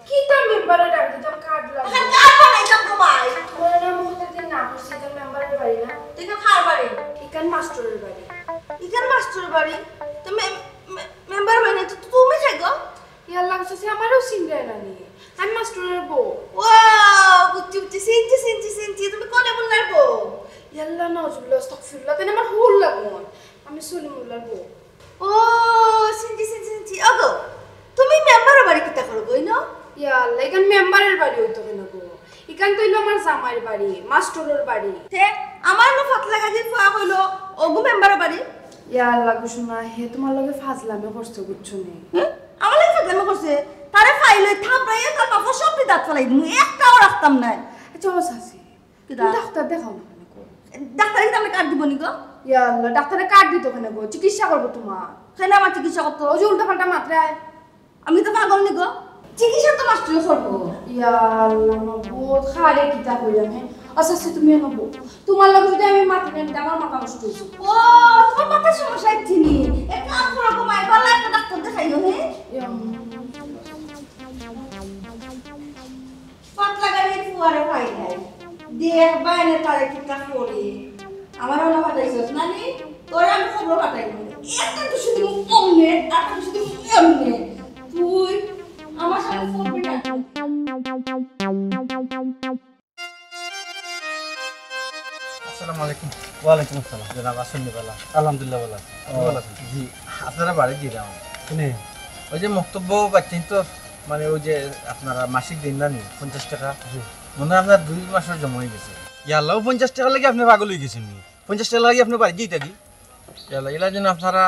কিতা মেম্বারে ডাক দিতাম, কার্ড লাগবো? এখান কার্ড বানাইতাম গো মাই। তোমার না মুখে দিন না করছি, এটা মেম্বারের বাড়ি না? এটা কার বাড়ি? ইখান মাস্টরের বাড়ি। ইখান মাস্টরের বাড়ি? তো মে-, মে-, মেম্বার বাড়ি না, তো তুমি খাই গো? ইয়াল্লা, বুঝছি, আমারও চিনরে না নি। আমি মাস্টরের বউ। ও, বুঝছি, বুঝছি, চিনছি, চিনছি, চিনছি। তুমি কোন মোল্লার বউ? ইয়াল্লা, নাউজুবিল্লাহ, আস্তাগফিরুল্লাহ, তাই না আমার হুর লাগুন। আমি সলিমুল্লার বউ। ও, চিনছি, চিনছি, চিনছি। ওগো, তুমি মেম্বারের বাড়ি কিতা করো গো, ইনো? ইয়াল্লা, ইখান মেম্বারের বাড়ি অইতো কেনে গো? ইখান তো অইলো আমার জামাইর বাড়ি, মাস্টরের বাড়ি। তে, আমার নো ফাতলা গাজির ফুয়া কইলো, ওগু মেম্বারের বাড়ি? ইয়াল্লা গো সোনা, হে তোমার লগে ফাজলামি করছে, বুঝছো নি? হ্যাঁ? আমার লগে ফাজলামি করছে? তারে ফাইলে থাপড়াইয়া তার বাপর সব দাঁত ফালাই দিমু, একটাও রাখতাম নায়। আচ্ছা, ও চাচি, কিতা? তুমি ডাক্তার দেখাও না কেনে গো? ডাক্তারে কিতা আমার কার্ড দিব নি গো? ইয়াল্লা, ডাক্তারে কার্ড দিত কেনে গো? চিকিৎসা করবো তোমার। কেনে আমার চিকিৎসা করতো? ওই যে উল্টা পাল্টা মাতরায়। আমি তো পাগল নি গো। চিকিৎসা তো মাস্টরে করবো। ইয়াল্লা, মা, বহুত খারে কিতা কইলাম, হ্যাঁ? আচ্ছা, আচ্ছা, তুমি এনো বও। তোমার লগে যদি আমি মাতি না, আমার মাথা নষ্ট অইছে। ও, তোমার মাথার সমস্যা হচ্ছে নি? এক কাম করো গো মাই, ভালা একটা ডাক্তার দেখাইও, হ্যাঁ? ইয়াম। পাতলা গাড়ির ফুয়ারে পাই নাই। দেখবা এনে তারে কিতা করি। আমার ওলা পাঠাইছস না নি? তোরে আমি খবর পাঠাই। একটা তো শুধু অমনে, আর তো শুধু অমনে। তুই আমার ওয়ালাইকুম আসসালাম। জনাব, আছেন নি ভালা? আলহামদুলিল্লাহ, ভালা আছি। আপনি ভালা আছেন? জি। আপনারা বাড়ি দিলাম। কেনে? ওই যে মক্তব্য বাচ্চাইন তো, মানে, ওই যে আপনারা মাসিক দেইন না নি, পঞ্চাশ টেকা? জি। মনে হয় আপনার দুই মাসর জমা অই গেছে। ইয়াল্লা, ও পঞ্চাশ টেকার লাগি আপনি পাগল অই গেছেন নি? পঞ্চাশ টেকার লাগি আপনি বাড়ি যাইতা কি? ইয়াল্লা, ইলা যেন আপনারা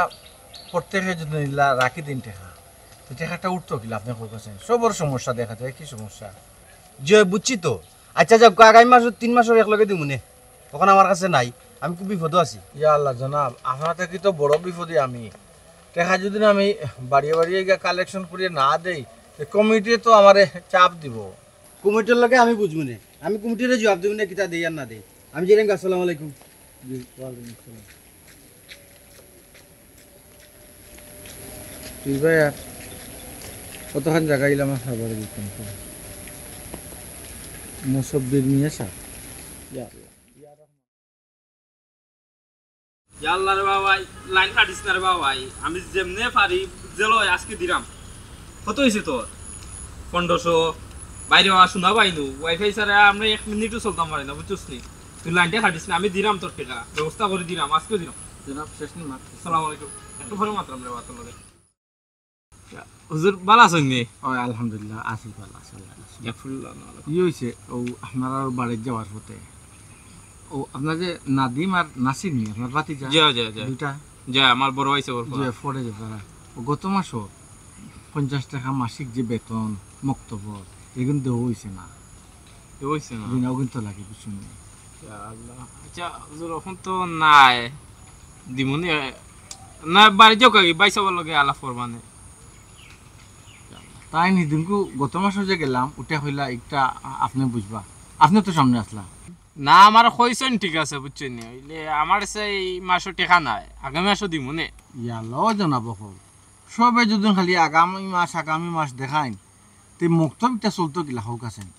প্রত্যেকে যদি ইলা রাখি দিন টেকা, তো টেকাটা উঠতো কিলা আপনি কউক্কা চাইন? সবর সমস্যা দেখা যায়, কি সমস্যা? জি, বুঝছি তো। আচ্ছা, যাউক, আগামী মাসো তিন মাসর একলগে দিমুনে। অখন আমার কাছে নাই, আমি খুব বিপদো আছি। ইয়া আল্লাহ জনাব, আপনার থাকি তো বড় বিপদে আমি। টেকা যদি না আমি বাড়িয়ে বাড়িয়ে গিয়া কালেকশন করিয়া না দেই, তে কমিটিয়ে তো আমারে চাপ দিবো। কমিটির লগে আমি বুঝমুনে, আমি কমিটিরে জবাব দিমুনে কিতা দেই আর না দেই। আমি যাইরাম গি, আসসালামু আলাইকুম। জি, ওয়ালাইকুম আসসালাম। তুই ভাই আর কতখান জাগা ইলা আমার খাবারে দিতাম তো। মুসব্বির মিয়া সাব। ইয়া আল্লাহ। ইয়া আল্লাহ রে বাবা, লাইন কাটিস না রে বাবা, আমি যেমনে পারি জেলো আজকে দিরাম। কত অইছে তোর? পনেরোশো। বাইরে বাবা, শোনা পাইনু, ওয়াইফাই ছাড়া আমরা এক মিনিটও চলতাম পারি না, বুঝছস নি? তুই লাইনটা কাটিস না, আমি দিরাম তোর টেকা, ব্যবস্থা করি দিরাম, আজকেও দিরাম। জনাব, শেষ নি মাত। আসসালামু আলাইকুম। একটু পরে মাতরাম রে বাবা তোর লগে। হুজুর, ভালা আছইন নি? ওই, আলহামদুলিল্লাহ, আছি ভালা, আছি ভালা, আছি। গফুরুল্লাহ, না, না। ই অইছে, ও আপনারার বাড়িত যাওয়ার পথে, ও আপনার যে নাদিম আর নাসির নি, আপনার ভাতিজা? জি, জি, জি। দুইটা? জি, আমার বড় ভাই সে বড় জি, ভাই। পড়ে যে তারা। ও গত মাসও পঞ্চাশ টেকা মাসিক যে বেতন, মক্তবর, এগুন দেওয়া অইছে না। এ অইছে না? জি না, ওগুন তো লাগে, বুঝছইন নি? ইয়া আল্লাহ। আচ্ছা, হুজুর, অখন তো নাই। দিমুনে, না, বাড়ি যাউক আগে, ভাই সাবর লগে আলাপ করবানে। তাইন হিদিনকু গত মাসও যে গেলাম, উঠে কইলা, "একটা আপনে বুঝবা, আপনে তো সামনে আছলা।" না, আমারে কইছইন, ঠিক আছে, বুঝছইন নি? অইলে আমার কাছে ই মাসও টেকা নাই, আগামী মাসও দিমুনে। ইয়াল্লা, ও জনাব অকল, সবে যদি খালি আগামী মাস, আগামী মাস দেখাইন, তে মক্তব ইটা চলতো কিলা কউক্কা চাইন?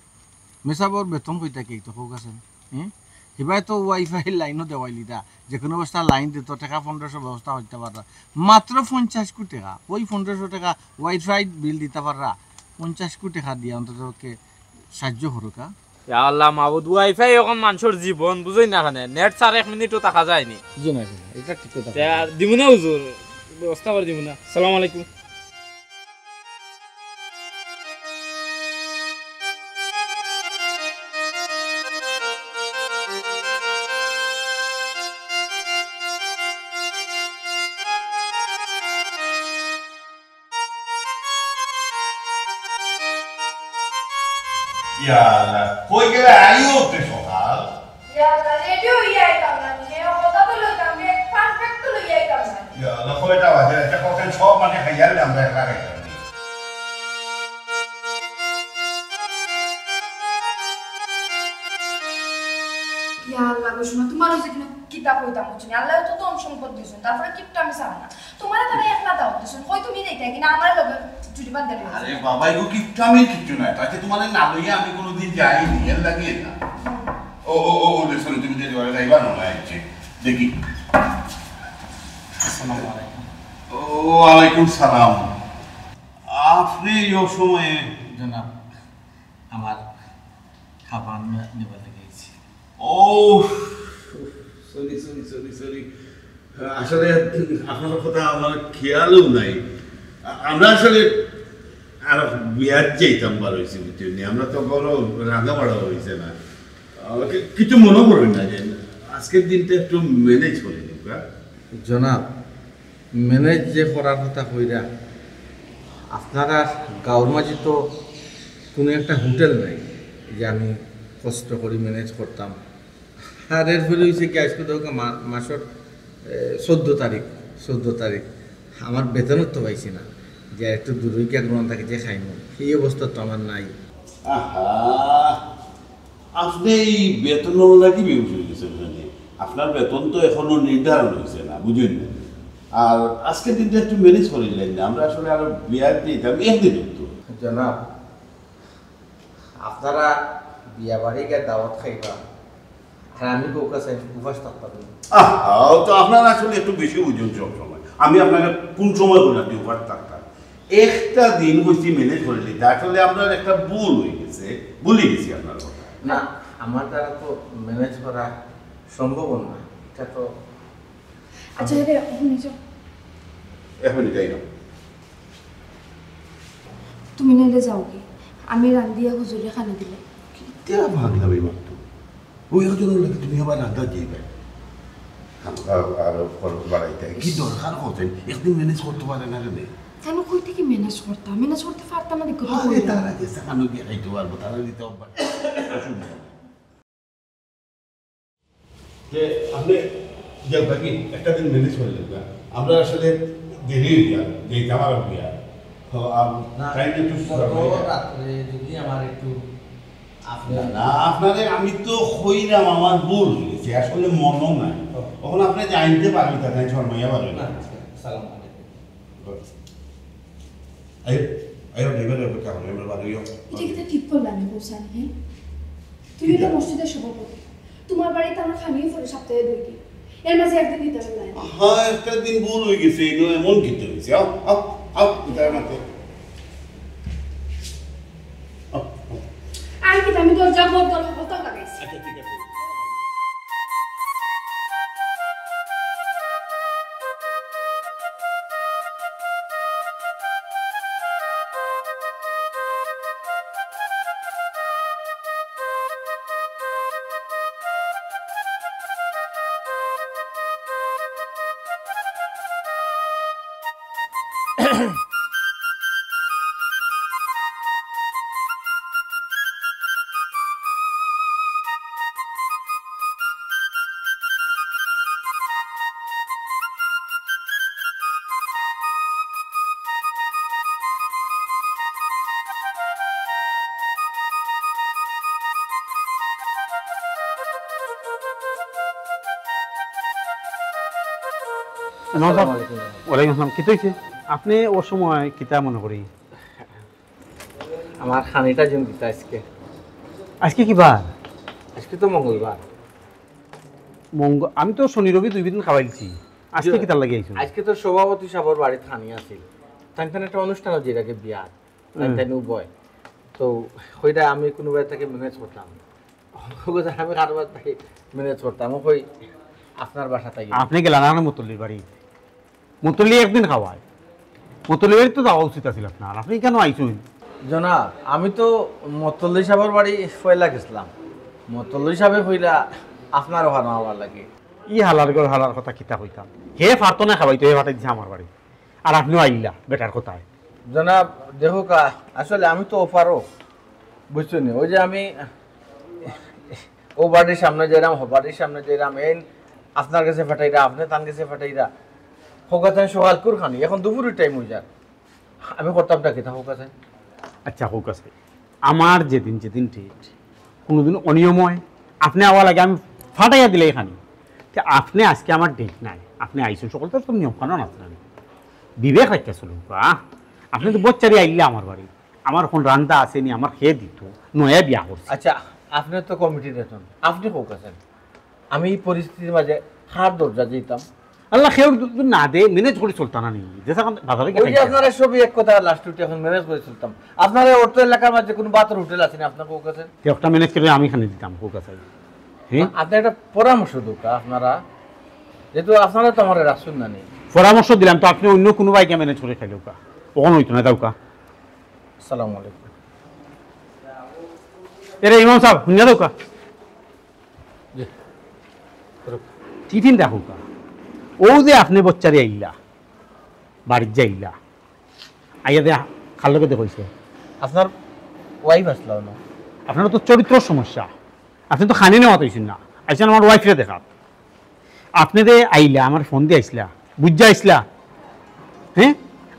মেসাবর বেতন কই থাকি তো কউক্কা চাইন? হুম? হিবায় তো ওয়াইফাই লাইনও দেওয়াইলিতা, যে কোনো অবস্থা লাইন দিত, টেকা পনেরোশো ব্যবস্থা করতা পাররা। মাত্র পঞ্চাশ কু টেকা, ওই পনেরোশো টেকা ওয়াইফাই বিল দিতা পাররা, পঞ্চাশ কু টেকা দিয়া অন্তত পক্ষে সাহায্য করউক্কা। ইয়া আল্লাহ মাবুদ, ওয়াইফাই অখন মানষর জীবন, বুঝইন না কেনে? নেট ছাড়া এক মিনিটও থাকা যায়নি। জি না, জি না, এটা ঠিক কথা। তে আর দিমু না হুজুর, ব্যবস্থা করি দিমু না। সালাম আলাইকুম। ইয়া আল্লাহ, কই গেলে আইও তে সকাল? ইয়া আল্লাহ, রেডি অইয়া আইতাম না নি, কথা তো লইতাম, ব্রেকফাস্ট ব্যাগ তো লইয়া আইতাম না নি। ইয়া আল্লাহ, কয়টা বাজে? আচ্ছা, কখন সব মানে খাইয়া আনলে আমরা একলা খাইতাম। ইয়া আল্লাহ গো, শোনো, তোমার ওই যে কিনা কিতা কইতাম বুঝছো নি? আল্লাহ তো ধন সম্পদ দিছইন, তারপরে কিপটা আমি চাও না। তোমারে তারা একলা দাওয়াত দিছইন, কই তুমি যাইতায় কিনা আমার লগে জুড়ি বান্ধা রইছো। আরে বাবা, এগু কিপটা আমি কিচ্ছু নাই। তাতে তোমারে না লইয়া আমি কোনোদিন যাইনি, এর লাগি না। ও, ও, ও, ও, দেখছো নি, তুমি যে এবারে যাইবা না, না, এই যে, দেখি। আসসালামু আলাইকুম। ও, ওয়ালাইকুম সালাম। আপনি এই অসময়ে? জনাব, আমার খাবার নে-, নেবার লাগি আইছি। ও, সরি, সরি, সরি, সরি। আসলে আপনার কথা আমার খেয়ালও নাই। আ-, আমরা আসলে আর বিয়াত যাইতাম বার অইছি, বুঝছইন নি? আমরা তো বড় রান্না বাড়া অইছে না। আ, কি-, কিছু মনে করবেন না যে আজকের দিনটা একটু ম্যানেজ করে নিবা। জনাব, ম্যানেজ যে করার কথা কইরা, আপনারার গাঁওর মাঝে তো কোনো একটা হোটেল নাই যে আমি কষ্ট করি ম্যানেজ করতাম। আর এরপরে অইছে কি, আজকে তো মা-, মাসর, এ, চৌদ্দ তারিখ, চৌদ্দ তারিখ, আমার বেতনও তো পাইছি না, যে একটু দূরই গিয়া কোনো থাকি যে খাইমু, এই অবস্থা তো আমার নাই। আহা, আপনি এই বেতনর লাগি বেহুশ অই গেছেন মানে? আপনার বেতন তো এখনো নির্ধারণ অইছে না, বুঝইন না? আর আজকের দিনটা একটু ম্যানেজ করিলেন না, আমরা আসলে আরো বিয়ার দিতাম একদিন তো। জনাব, আপনারা বিয়া বাড়ি গিয়া দাওয়াত খাইবা, আর আমি কউক্কা চাইন উপাস থাকতাম নি। আহ, ও তো আপনারা আসলে একটু বেশি বুঝইন সব সময়। আমি আপনারে কোন সময় কইলাম যে উপাস থাকতাম? একটা দিন কইছি ম্যানেজ করিলিতা। আসলে আমরার একটা ভুল অই গেছে, ভুলি গেছি আপনার কথা। না, আমার দ্বারা তো ম্যানেজ করা সম্ভব না। আচ্ছা, এরে, অখন নিজে। এক মিনিট, এই নাও। তুমি নাইলে যাওগি, আমি রান্ধিয়া হুজুরে খানা দিলে। কিতা পাগলামি মাততো? অউ একজনর লাগি তুমি আবার রান্ধাত যাইবায়? আর, আর খরচ বাড়াইতায়। কি দরকার কওছেন? একদিন ম্যানেজ করতে পারে না কেনে? কেনে কই থাকি ম্যানেজ করতাম? ম্যানেজ করতে পারতাম না, দেখো তো আরে কইলাম। তারা যে সেখানে গিয়া খাইতে পারবো, তারা দিতে অভ্যাস। অসুবিধা নাই। তে আপনে যাউক্কা, একটা দিন ম্যানেজ করিলাউক্কা। আমরা আসলে দেরি অই গেল, যাইতাম আর বিয়া। তো, আম, না, time একটু গত সুযোগ অই যায়। রাত্রে যদি আমার একটু আপনি না, না, আপনারে আমি তো কইলাম, আমার ভুল অই গেছে, আসলে মনো নাই। ও। অখন আপনে যে আনতে পারবেন, তা তাই শর্মাইয়া পারবেন না। না, আচ্ছা, সালাম আলাইকুম। আইও, আইও, ড্রাইভারের অপেক্ষা করো, আমরা বাড়ি যাও। ইটা কিতা ঠিক করলা নি, হোসেন, হ্যাঁ? তুমি তো মসজিদের সভাপতি, তোমার বাড়িত আমরা খানিও পড়ে সপ্তাহে দুই দিন, এর মাঝে একদিন দিতে পারলা না। হ্যাঁ, একটা দিন ভুল অই গেছে, এই নয় এমন কিতা অইছে? আও, আও, আও, ভিতরে মাতে। আও, আও। আর কিতা, আমি দরজা বন্ধ করে কথা লাগাইছি। আচ্ছা, ঠিক আছে। ইমাম সাব। আসসালামু আলাইকুম। ওয়ালাইকুম আসসালাম। কিতা অইছে? আপনে অউ সময় কিতা মনে করি? আমার খানিটা জন দিতা আজকে। আজকে কি বার? আজকে তো মঙ্গলবার। মঙ্গ-, আমি তো শনি রবি দুই দিন খাওয়াইলছি। আজকে জি। কিতার লাগি আইছো? আজকে তো সভাপতি সাবর বাড়িত খানি আছিল। তান তান একটা অনুষ্ঠান অইছে, এর আগে বিয়া। তান হুম। তান উভয়। তো কইরা আমি কুনু বাড়ি থাকি ম্যানেজ করতাম। কইরা আমি কারবার থাকি ম্যানেজ করতাম। কই আপনার বাসা থাকি। আপনে গেলা না মতল্লির বাড়ি? মতল্লি একদিন খাওয়ায়। মতল্লি বাড়ি তো যাওয়া উচিত আছিল আপনার। আপনে কেনে আইছইন? জনাব, আমি তো মতল্লি সাবর বাড়ি পয়লা গেছলাম। মতল্লি সাবে কইলা আপনার অখানো আওয়ার লাগি। ই হালার ঘর হালার কথা কিতা কইতাম। হে পারতো না খাওয়াইতো, হে পাঠাই দিছে আমার বাড়ি। আর আপনেও আইলা, বেটার কথায়। জনাব, দেখউক্কা, আসলে আমি তো অপারগ, বুঝছইন নি? অউ যে আমি অউ বাড়ির সামনে যাইরাম, হউ বাড়ির সামনে যাইরাম, এইন আপনার গেছে পাঠাইরা, আপনে তান গেছে পাঠাইরা। কউক্কা চাইন সকালকুর খানি, অখন দুপুরর টাইম অই যার। আমি করতামটা কিতা কউক্কা চাইন? আচ্ছা, কউক্কা চাইন। আমার যেদিন যেদিন ডেট, কুনুদিন অনিয়ম অয়, আপনে আওয়ার লাগি আমি পাঠাইয়া দিলাই খানি। তে আপনে আজকে আমার ডেট নাই, আপনে আইছইন, সকলতার তো নিয়ম কানুন আছে না? বিবেক রাখিয়া চলউক্কা। আপনে তো বছরে আইলা আমার বাড়ি, আমার অখন রান্দা আছে নি, আমার হে দিতো, নয়া বিয়া করছি। আচ্ছা, আপনে তো কমিটির একজন, আপনে কউক্কা চাইন। আমি ই পরিস্থিতির মাঝে কার দরজা যাইতাম? আল্লাহ, কেউ যদি না দে, ম্যানেজ করি চলতা না নি? যে যখন বাজারে গিয়া অউ যে খাইতে আপনারা সবই এক কথা, লাস্ট উঠে অখন ম্যানেজ করি চলতাম। আপনার অত্র এলাকার মাঝে কুনু ভাতর হোটেল আছে নি, আপনে কউক্কা চাইন? তে একটা ম্যানেজ করি আমি খানি দিতাম, কউক্কা চাইন। হ্যাঁ? আপনে একটা পরামর্শ দেউক্কা, আপনারা, যেহেতু আপনারা তো আমারে রাখছইন না নি। পরামর্শ দিলাম তো, আপনে অইন্য কুনু বাইকে ম্যানেজ করি খাইলাউক্কা, অখন অইতো না, যাউক্কা। আসসালামু আলাইকুম। এরে ইমাম সাব, হুনিয়া যাউক্কা। জি। টিফিন রাখউক্কা। অউ যে আপনে বছরে আইলা, বাড়িত যাইলা, আইয়া দে কার লগে দেখা অইছে? আপনার ওয়াইফ আছলা না? আপনার তো চরিত্রর সমস্যা। আপনে তো খানি নেওয়াত আইছইন না, আইছইন আমার ওয়াইফরে দেখাত। আপনে যে আইলা, আমার ফোন দিয়া আইছলা, বুঝিয়া আইছলা, হ্যাঁ?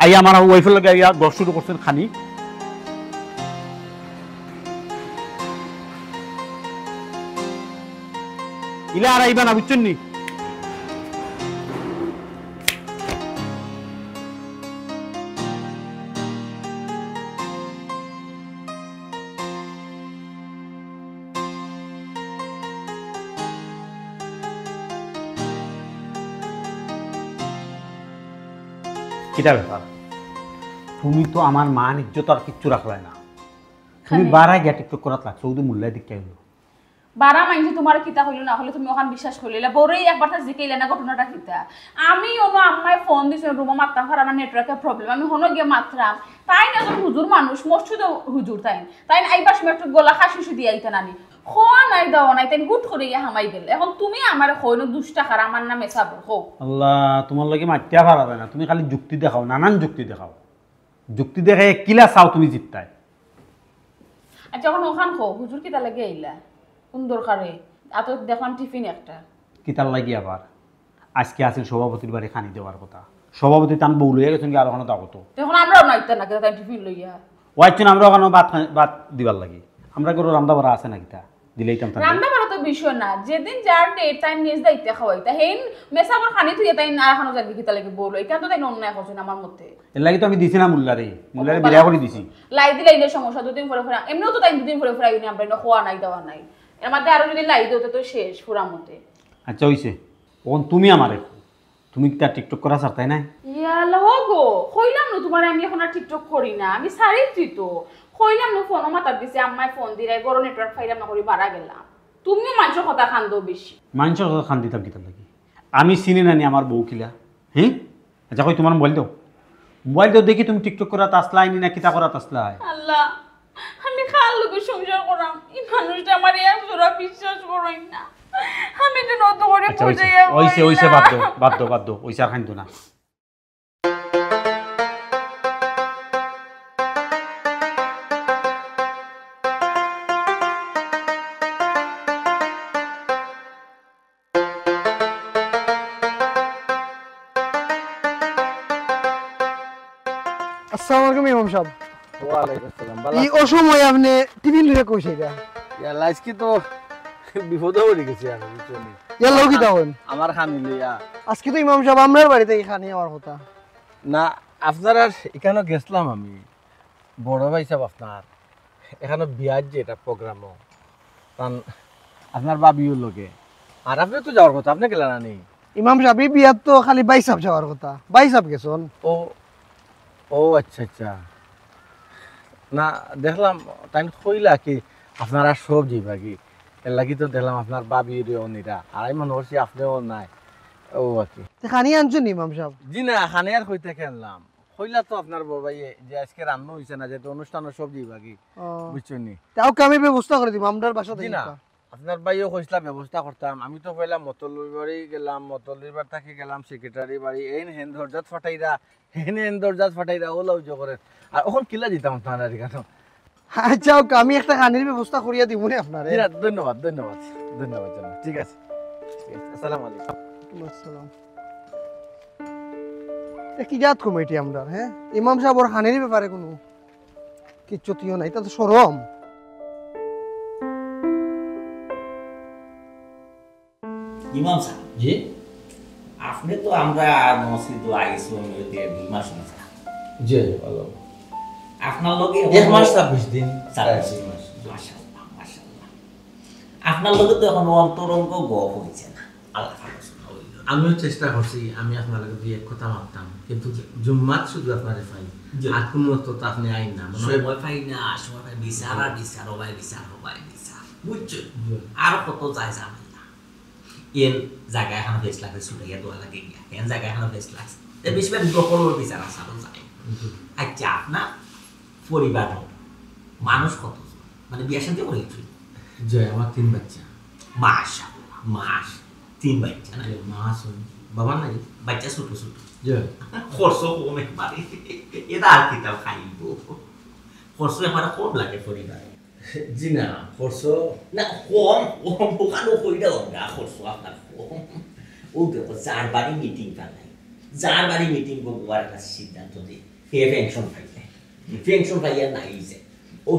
আইয়া আমার ওয়াইফর লগে আইয়া গল্প শুরু করছইন খানি। ইলা আর আইবা না, বুঝছইন নি? কিতা ব্যাপার? তুমি তো আমার মান ইজ্জত আর কিচ্ছু রাখলায় না। তুমি খানি। বারা গিয়া টিকটক করাত লাগছো, অউ যে মুল্লায় দেখিয়া আইলো। বারা মাইনষে তুমার কিতা কইলো না কইলো, তুমি অখান বিশ্বাস করিলাইলা। বউরেউ একবার তা জিকাইলা না ঘটনাটা কিতা। আমি অনো আম্মায় ফোন দিছইন, রুমো মাততাম পাররাম না, নেটওয়ার্কর প্রবলেম। আমি হনো গিয়া মাতরাম, তাইন একজন হুজুর মানুষ, মসজিদর হুজুর তাইন। তাইন আইবার সময় একটু গলা খাসি উসি দিয়া আইতা নানি। কওয়া নাই দেওয়া নাই, তাইন হুট করি গিয়া হামাই গেলা। অখন তুমি আমারে কইনো দুষটা কার, আমার না মেসাবর, কও। আল্লাহ, তুমার লগে মাতিয়া পারা যায় না, তুমি খালি যুক্তি দেখাও, নানান যুক্তি দেখাও। যুক্তি দেখাইয়া কিলা চাও তুমি জিততায়? আচ্ছা, অখন অখান কও, হুজুর কিতার লাগি আইলা? কুন দরকারে? আতো দেখলাম টিফিন একটা। কিতার লাগি আবার? আইজকে আছিল সভাপতির বাড়ি খানি দেওয়ার কথা। সভাপতি তান বউ লইয়া গেছইন গি আরো কুনু দাওয়াতো। তে অখন আমরাও নাইতাম না কিতা তাইন টিফিন লইয়া? অউ আইছইন আমরা অখানো ভাত খাই-, ভাত দিবার লাগি। আমরার ঘরো রান্দা বাড়া আছে না কিতা? দিলাইতাম তান। রান্দা বাড়া তো বিষয় না, যেদিন যার ডেট তাইন নিজ দায়িত্বে খাওয়াইতা। হেইন মেসাবর খানি থুইয়া তাইন আর অখানো যাইবা কিতার লাগি বউর লগে? ইখান তো তাইন অন্যায় করছইন আমার মতে। এরলাগি তো আমি দিছি না মুল্লারে, মুল্লারে বিদায় করি দিছি। লাই দিলাইলে সমস্যা, দুদিন পরে পরে, এমনেও তো তাইন দুদিন পরে পরে আইবা নি, আমরার ইনো কওয়া নাই দেওয়া নাই। এর মধ্যে আরো যদি লাই দেও, তে তো শেষ পুরা মতে। আচ্ছা, অইছে। অখন তুমি আমারে কও, তুমি কিতা TikTok করা ছাড়তায় নায়? ইয়া আল্লাহ, ও গো, কইলাম না তুমারে আমি অখন আর TikTok করি না, আমি ছাড়িলিছি তো। কইলাম না, ফোনো মাতাত দিছি, আম্মায় ফোন দিরায়, ঘরো নেটওয়ার্ক পাইলাম না করি বারা গেলাম। তুমিও মানষর কথা কান্দো বেশি। মানষর কথা কান্দিতাম কিতার লাগি? আমি চিনি না নি আমার বউ কিলা? হি? আচ্ছা, কই তুমার মোবাইল দেও। মোবাইল দেও দেখি তুমি TikTok করাত আছলায় নি না কিতা করাত আছলায়? আল্লাহ, আমি কার লগে সংসার করাম? ই মানুষটা আমারে এক জুড়া বিশ্বাস করইন না। আমি তো নত করি আচ্ছা, অইছে, বুঝাইয়া অইছে, অইছে, বাদ দেও, বাদ দেও, বাদ দেও, অইছে, আর কান্দো না। আসসালামু আলাইকুম ইমাম সাব। ওয়ালাইকুম আসসালাম। ভালা ই আছইন? অসময় আপনে টিফিন লইয়া কই যাইরা? ইয়া, আইজকে তো বিপদো পড়ি গেছি আমি, বুঝছইন নি? ইয়ার লগে কিতা অইল? আমার খানি লইয়া। আইজকে তো ইমাম সাব আমরার বাড়িত খানি আওয়ার কথা। না, আপনারার ইখানো গেছলাম আমি। বড় ভাইসাব আপনার, ইখানো বিয়ার যে এটা প্রোগ্রাম, তান আপনার ভাবিও লগে। আর আপনে তো যাওয়ার কথা, আপনে গেলা না নি? ইমাম সাব, ই বিয়াত তো খালি ভাইসাব যাওয়ার কথা, ভাইসাব গেছইন। ও, ও আচ্ছা, আচ্ছা। না, দেখলাম তাইন কইলা কি আপনারা সব যাইবা গি, এরলাগি তো দেখলাম আপনার ভাবিরেও নিরা, আর আমি মনো করছি আপনেও নাই। ও আর কি। তে খানি আনছইন নি ইমাম সাব? জি না, খানি আর কই থাকি আনলাম? কইলা তো আপনার বড় ভাইয়ে যে আইজকে রান্না অইছে না, যেহেতু অনুষ্ঠানর সব যাইবা গি, ও। বুঝছইন নি? তাও কি আমি ব্যবস্থা করি দিমু, আমরার বাসা জি থাকি না, একটা। আপনার ভাইও কইছলা ব্যবস্থা করতাম। আমি তো পয়লা মতলবি বাড়ি গেলাম, মতলবি বাড়ি থাকি গেলাম সেক্রেটারি বাড়ি, এইন হেন দরজাত ফাটাইরা, হেন হেন দরজাত ফাটাইরা, ওলা উজো করে। আর অখন কিলা দিতাম আপনার আর কেন? আচ্ছা, ওকে, আমি একটা খানির ব্যবস্থা করিয়া দিমু নে আপনারে। জি না, ধন্যবাদ, ধন্যবাদ, ধন্যবাদ, ধন্যবাদ। ঠিক আছে, ঠিক আছে। আসসালামু আলাইকুম। ওয়ালাইকুম আসসালাম। এ কি জাত কমিটি আমরার, হ্যাঁ? ইমাম সাবর খানির ব্যাপারে কুনু কিচ্ছুতিও নাই, ইতা তো শরম। ইমাম সাব। জি? আপনে তো আমরার মসজিদো আইছইন, অউ দেড় দুই মাস অইছে। জি, ভালা। আপনার লগে এক মাস ছাব্বিশ দিন। ছাব্বিশ দিন। মাশাআল্লাহ, মাশাআল্লাহ। আপনার লগে তো অখনো অন্তরঙ্গ গফ অইছে না। আল্লাহ পাক সুবহানাহু ওয়া তাআলা। আমিও চেষ্টা করছি, আমি আপনার লগে দুই এক কথা মাততাম, কিন্তু জুম্মাত শুধু আপনারে পাই। জি। আর কুনু অক্ত তো আপনে আইন না, মনে হয়। সময় পাই না, সময় পাই, বিচার আর বিচার, ও ভাই বিচার, ও ভাই বিচার। বুঝছো? জি। আর কত যায় ঝামেলা। এন জাগা এখানো ফেসলা করে ছুটাইয়া দেওয়া লাগে গিয়া, এন জাগা এখানো ফেসলা আছে। এ বেশিরভাগ দখলর বিচার আছে, আরো যায়। জি। আচ্ছা, আপনার পরিবার মানুষ কতজন? মানে বিয়া শাদী করিলিছইন? জি, আমার তিন বাচ্চা। মাশাআল্লাহ, মাশ, তিন বাচ্চা না? জি, মা আছইন, বাবা নাই। বাচ্চা ছোট ছোট। জি। খরচ কম একবারে। ইটা আর কিতা খাইবো? খরচ একবারে কম লাগে পরিবারে। জি না, খরচ না, কম, কম, অখানো কইরাম না, খরচ আপনার কম। অউ দেখো, যার বাড়ি মিটিং পালাই, যার বাড়ি মিটিং করবো আর একটা সিদ্ধান্ত দিই, হে পেনশন পাইলে, পেনশন পাইয়া নাই যে। অউ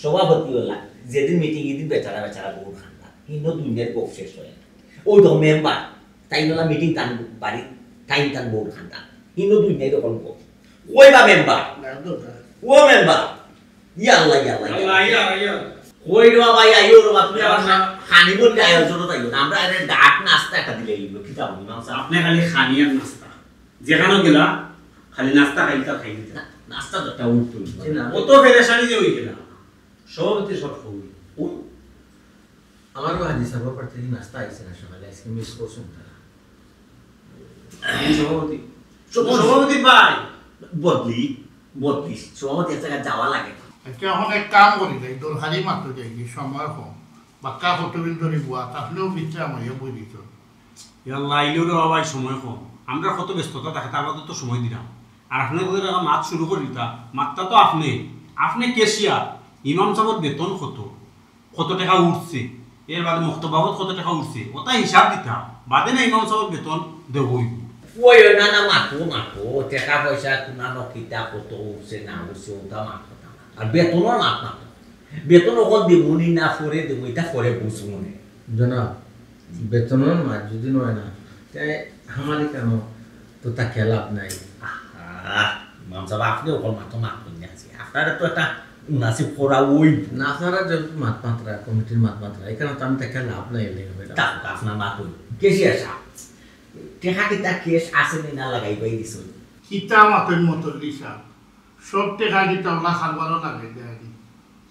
সভাপতি অলা, যেদিন মিটিং, এদিন বেচারা বেচারা বউর কান্দা, ইনো দুনিয়ার গফ শেষ অয় না। অউ দেখো মেম্বার, তাইন অলা মিটিং তান বাড়ি, তাইন তান বউর কান্দা, ইনো দুনিয়ার অখন গফ। কই বা মেম্বার? না, তো না। ও মেম্বার, ইয়া আল্লাহ, ইয়া আল্লাহ, ইয়া আল্লাহ, আল্লাহ। ইয়া, ইয়া। কই রে বাবা, ইয়া, ইয়া রে বাবা, তুমি আমার না। খা-, খানি বললে আয়োজন তাই না। আমরা আরে ডাক নাস্তা একটা দিলে ইলো, কিতা বলি, মামা সাহেব? আপনে খালি খানি আর নাস্তা। যেখানো গেলা, খালি নাস্তা খাইতা, খাইতা। না, নাস্তা তো একটা উঠতো না। জি না। অত পেরেশানি যে অই গেলা। সভাপতি সব কই? ও। আমারও হাজি সাহেব পার্টি নাস্তা আইছে না সকালে, আজকে মিস করছেন তারা। সভাপতি, সভাপতি ভাই, বদলি, বদলি, সভাপতি এক জায়গায় যাওয়া লাগে। আচ্ছা, এখন এক কাম করি যাই, দরকারি মাত্র যাই, কি সময় কম, বাক্কা কতদিন ধরে বুয়া, তাহলেও মিত্রা আমার ইয়ে বই দিত। ইয়াল্লা, আইলেও রে বাবা, এই সময় কম। আমরা কত ব্যস্ততা থাকে, তার মধ্যে তো সময় দিলাম। আর আপনি যদি একটা মাত শুরু করি দিতা, মাতটা তো আপনি, আপনি ক্যাশিয়ার, ইমাম সাহেবের বেতন কত, কত টাকা উঠছে, এর বাদে মক্তব বাবদ কত টাকা উঠছে, ওটা হিসাব দিতা, বাদে না ইমাম সাহেবের বেতন দেবই। ওই, ওই, না, না, মাতো, মাতো, টাকা পয়সা কুনানো কিতা কত উঠছে না উঠছে, ওটা মাতো না। আর বেতনও মাত মাতো। বেতন ওখান দিবনি না পরে দেবো, এটা পরে বুঝবো না। জনাব, বেতনর মাত যদি নয় না, তে হামালি কেন তো তাকে লাভ নাই। আহা, ইমাম সাহেব, আপনি ওখান মাতো মাত করলে আছে। আপনারা তো একটা মুনাসিব করা ওই। না, আপনারা যে মাত মাত্রা, কমিটির মাত মাত্রা, এখানে তো আমি তাকে লাভ নাই, এলে হবে না। তা আপনার মাত ওই। ক্যাশিয়ার সাহেব, টেকা কিতা ক্যাশ আছে নি না লাগাই পাই দিছুন? কিতা মাতইন মতল্লি সাহেব? সব টেকা কিতা ওলা খারবারও লাগে দেয়নি।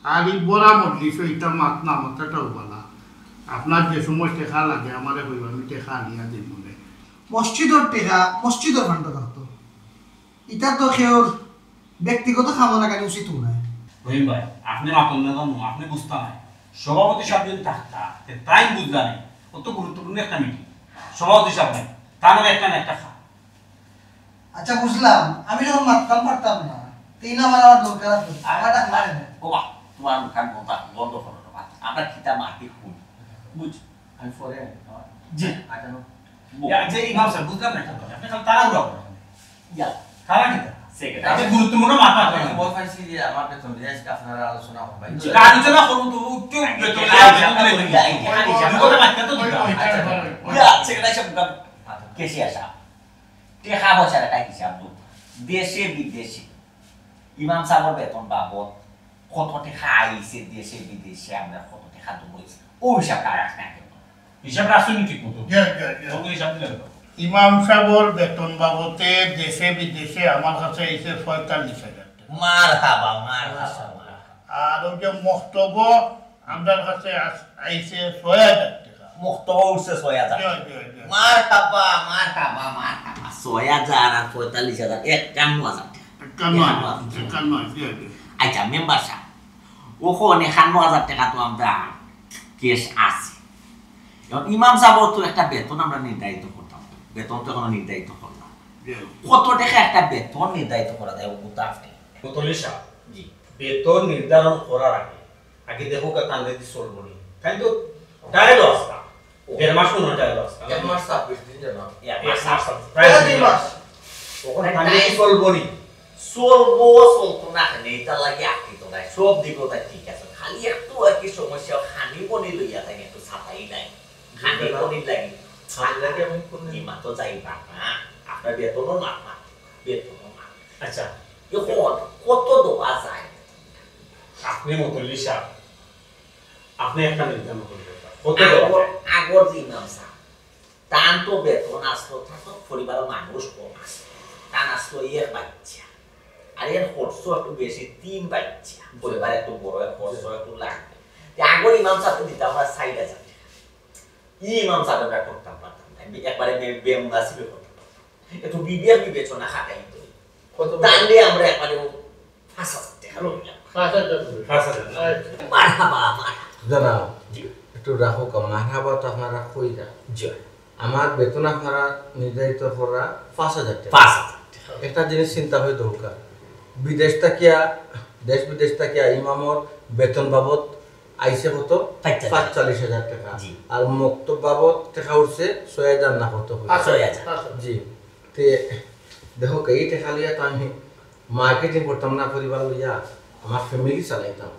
আর এই বড়া মজলিস, ইটা মাত না মাতাটাও বালা। আপনার যে সময় টেকা লাগে, আমারে কইবা, আমি টেকা আনিয়া দিই মনে। মসজিদর টেকা মসজিদর ফান্ডো থাকতো। ইটা তো কেউর ব্যক্তিগত কামনা কেন উচিত নয়। রহিম ভাই, আপনি মাতন না জানো, আপনি বুঝতা নাই। সভাপতি সাহেব যদি থাকতা, তে তাই বুঝলা নাই। অত গুরুত্বপূর্ণ একটা মিটিং, সভাপতি সাহেব নাই, তার নামে একটা না একটা খা। আচ্ছা, বুঝলাম, আমি যখন মাততাম পারতাম না, তিন আমার আমার দরকার আছে, আমার ডাক মারে না। ও বাহ, তোমার মুখান বন্ধ, বন্ধ করো না, বাহ। আমরা কিতা মাটি খুন, বুঝ? আমি পরে আনি, আমার জি। আটানো। ইয়া, যে ইমাম সাহেব, বুঝলাম না একটা কথা, আপনি খালি তাড়াহুড়া করেন। ইয়া। তারা কিতা? সেক্রেটারি। আপনি গুরুত্বপূর্ণ মাথা আমি আপনার। খবর পাইছি যে আমার বেতন দিয়ে আজকে আপনারা আলোচনা করবেন। জি, আলোচনা করুন তো, একটু বেতন দিয়ে আলোচনা করুন। ইয়া, ইয়া, ইয়া। দুটো বাচ্চা তো দুটো। ওই, ওই, আচ্ছা, ওই, ওই। ইয়া, সেক্রেটারি সাহেব, ক্যাশিয়ার সাহেব। টেকা পয়সার একটা হিসাব দেশে বিদেশে ইমাম সাহেবর বেতন বাবদ কত টেকা আইছে দেশে বিদেশে, আমরা কত টেকা দেবো, ও হিসাবটা রাখ না কেন? হিসাব রাখছেন ঠিক মতো? জি, জি, জি। তখন হিসাব দিলেন তো? ইমাম সাহেবর বেতন বাবদে দেশে বিদেশে আমার কাছে আইছে পঁয়তাল্লিশ হাজার টেকা। মারহাবা, মারহাবা, মারহাবা। আর ওই যে মক্তব আমরার কাছে আস-, আইছে ছয় হাজার টেকা। মক্তব উঠছে ছয় হাজার। জি, জি, জি। মারহাবা, মারহাবা, মারহাবা। ছয় হাজার আর পঁয়তাল্লিশ হাজার, একান্ন হাজার টেকা। একান্ন হাজার, একান্ন হাজার। একান্ন হাজার, জি, জি। আচ্ছা, মেম্বার সাহেব, ওখানে একান্ন হাজার টেকা তো আমরা ক্যাশ আছে। এখন ইমাম সাহেবর তো একটা বেতন আমরা নির্ধারিত করতাম, বেতন তো এখনো নির্ধারিত করলাম। জি। কত টেকা একটা বেতন নির্ধারিত করা যায়, ও তো আপনি। মতল্লি সাহেব, জি। বেতন নির্ধারণ করার আগে আগে দেখো কা তানরে দি চলবো নি। তাই তো trial অবস্থা। ও। দেড় মাস মনে হয় trial অবস্থা। এক মাস ছাব্বিশ দিন যেন। এক এক মাস। মাস ছাব্বিশ। প্রায় দুই মাস। ওখানে তানরে দি চলবো নি। চলবো, চলতো না কেন? এটা লাগে আটকিত নাই। সব দিক ওটা ঠিক আছে। খালি একটু আর কি সমস্যা, খানি পানি লইয়া তাই একটু ছাতাই নাই। খানি পানি লাগে। খানি লাগে আমি কোন দিন? ইমা তো যাইবা না। আপনার বেতনও না, না। বেতনও না। আচ্ছা। এখন কত দেওয়া যায়? আপনি মতল্লি সাহেব, আপনি একটা নির্ধারণ করবেন। কত দেওয়া আগর, যায়? আগর যে ইমাম সাহেব, তান তো বেতন আসলো, তার তো পরিবারও মানুষ কম আছে। তান আসলো এক বাচ্চা। আর এর খরচ একটু বেশি, তিন বাচ্চা। পরিবার একটু বড়, এর খরচ একটু লাগবে। তে আগর ইমাম সাহেব তো দিতাম আমরা চার হাজার টেকা। ই ইমাম সাহেব আমরা করতাম পারতাম না। একবারে বে-, বেমুনাসিবে করতাম পারতাম। একটু বিবেক বিবেচনা খাটাইতে হইব। কত? তাইলে আমরা একবারে ও পাঁচ হাজার টেকা লইলাম। পাঁচ হাজার করে। পাঁচ হাজার। আচ্ছা। মারহাবা, মারহাবা। জানাও, জি। একটু রাখো কা, মারহাবা তো আপনারা কইরা। জি। আমার বেতন আপনারা নির্ধারিত করা পাঁচ হাজার টেকা। পাঁচ হাজার টেকা। একটা জিনিস চিন্তা হয়ে দরকার, বিদেশ থাকিয়া, দেশ বিদেশ থাকিয়া ইমামর বেতন বাবদ আইছে কত? পাঁচচল্লিশ। পাঁচচল্লিশ হাজার টেকা। জি। আর মক্তব বাবদ টেকা উঠছে ছয় হাজার না কত কইছে? পাঁচ হাজার। ছয় হাজার। জি। তে দেখো, এই টেকা লইয়া তো আমি মার্কেটিং করতাম না, পরিবার লইয়া আমার ফ্যামিলি চালাইতাম।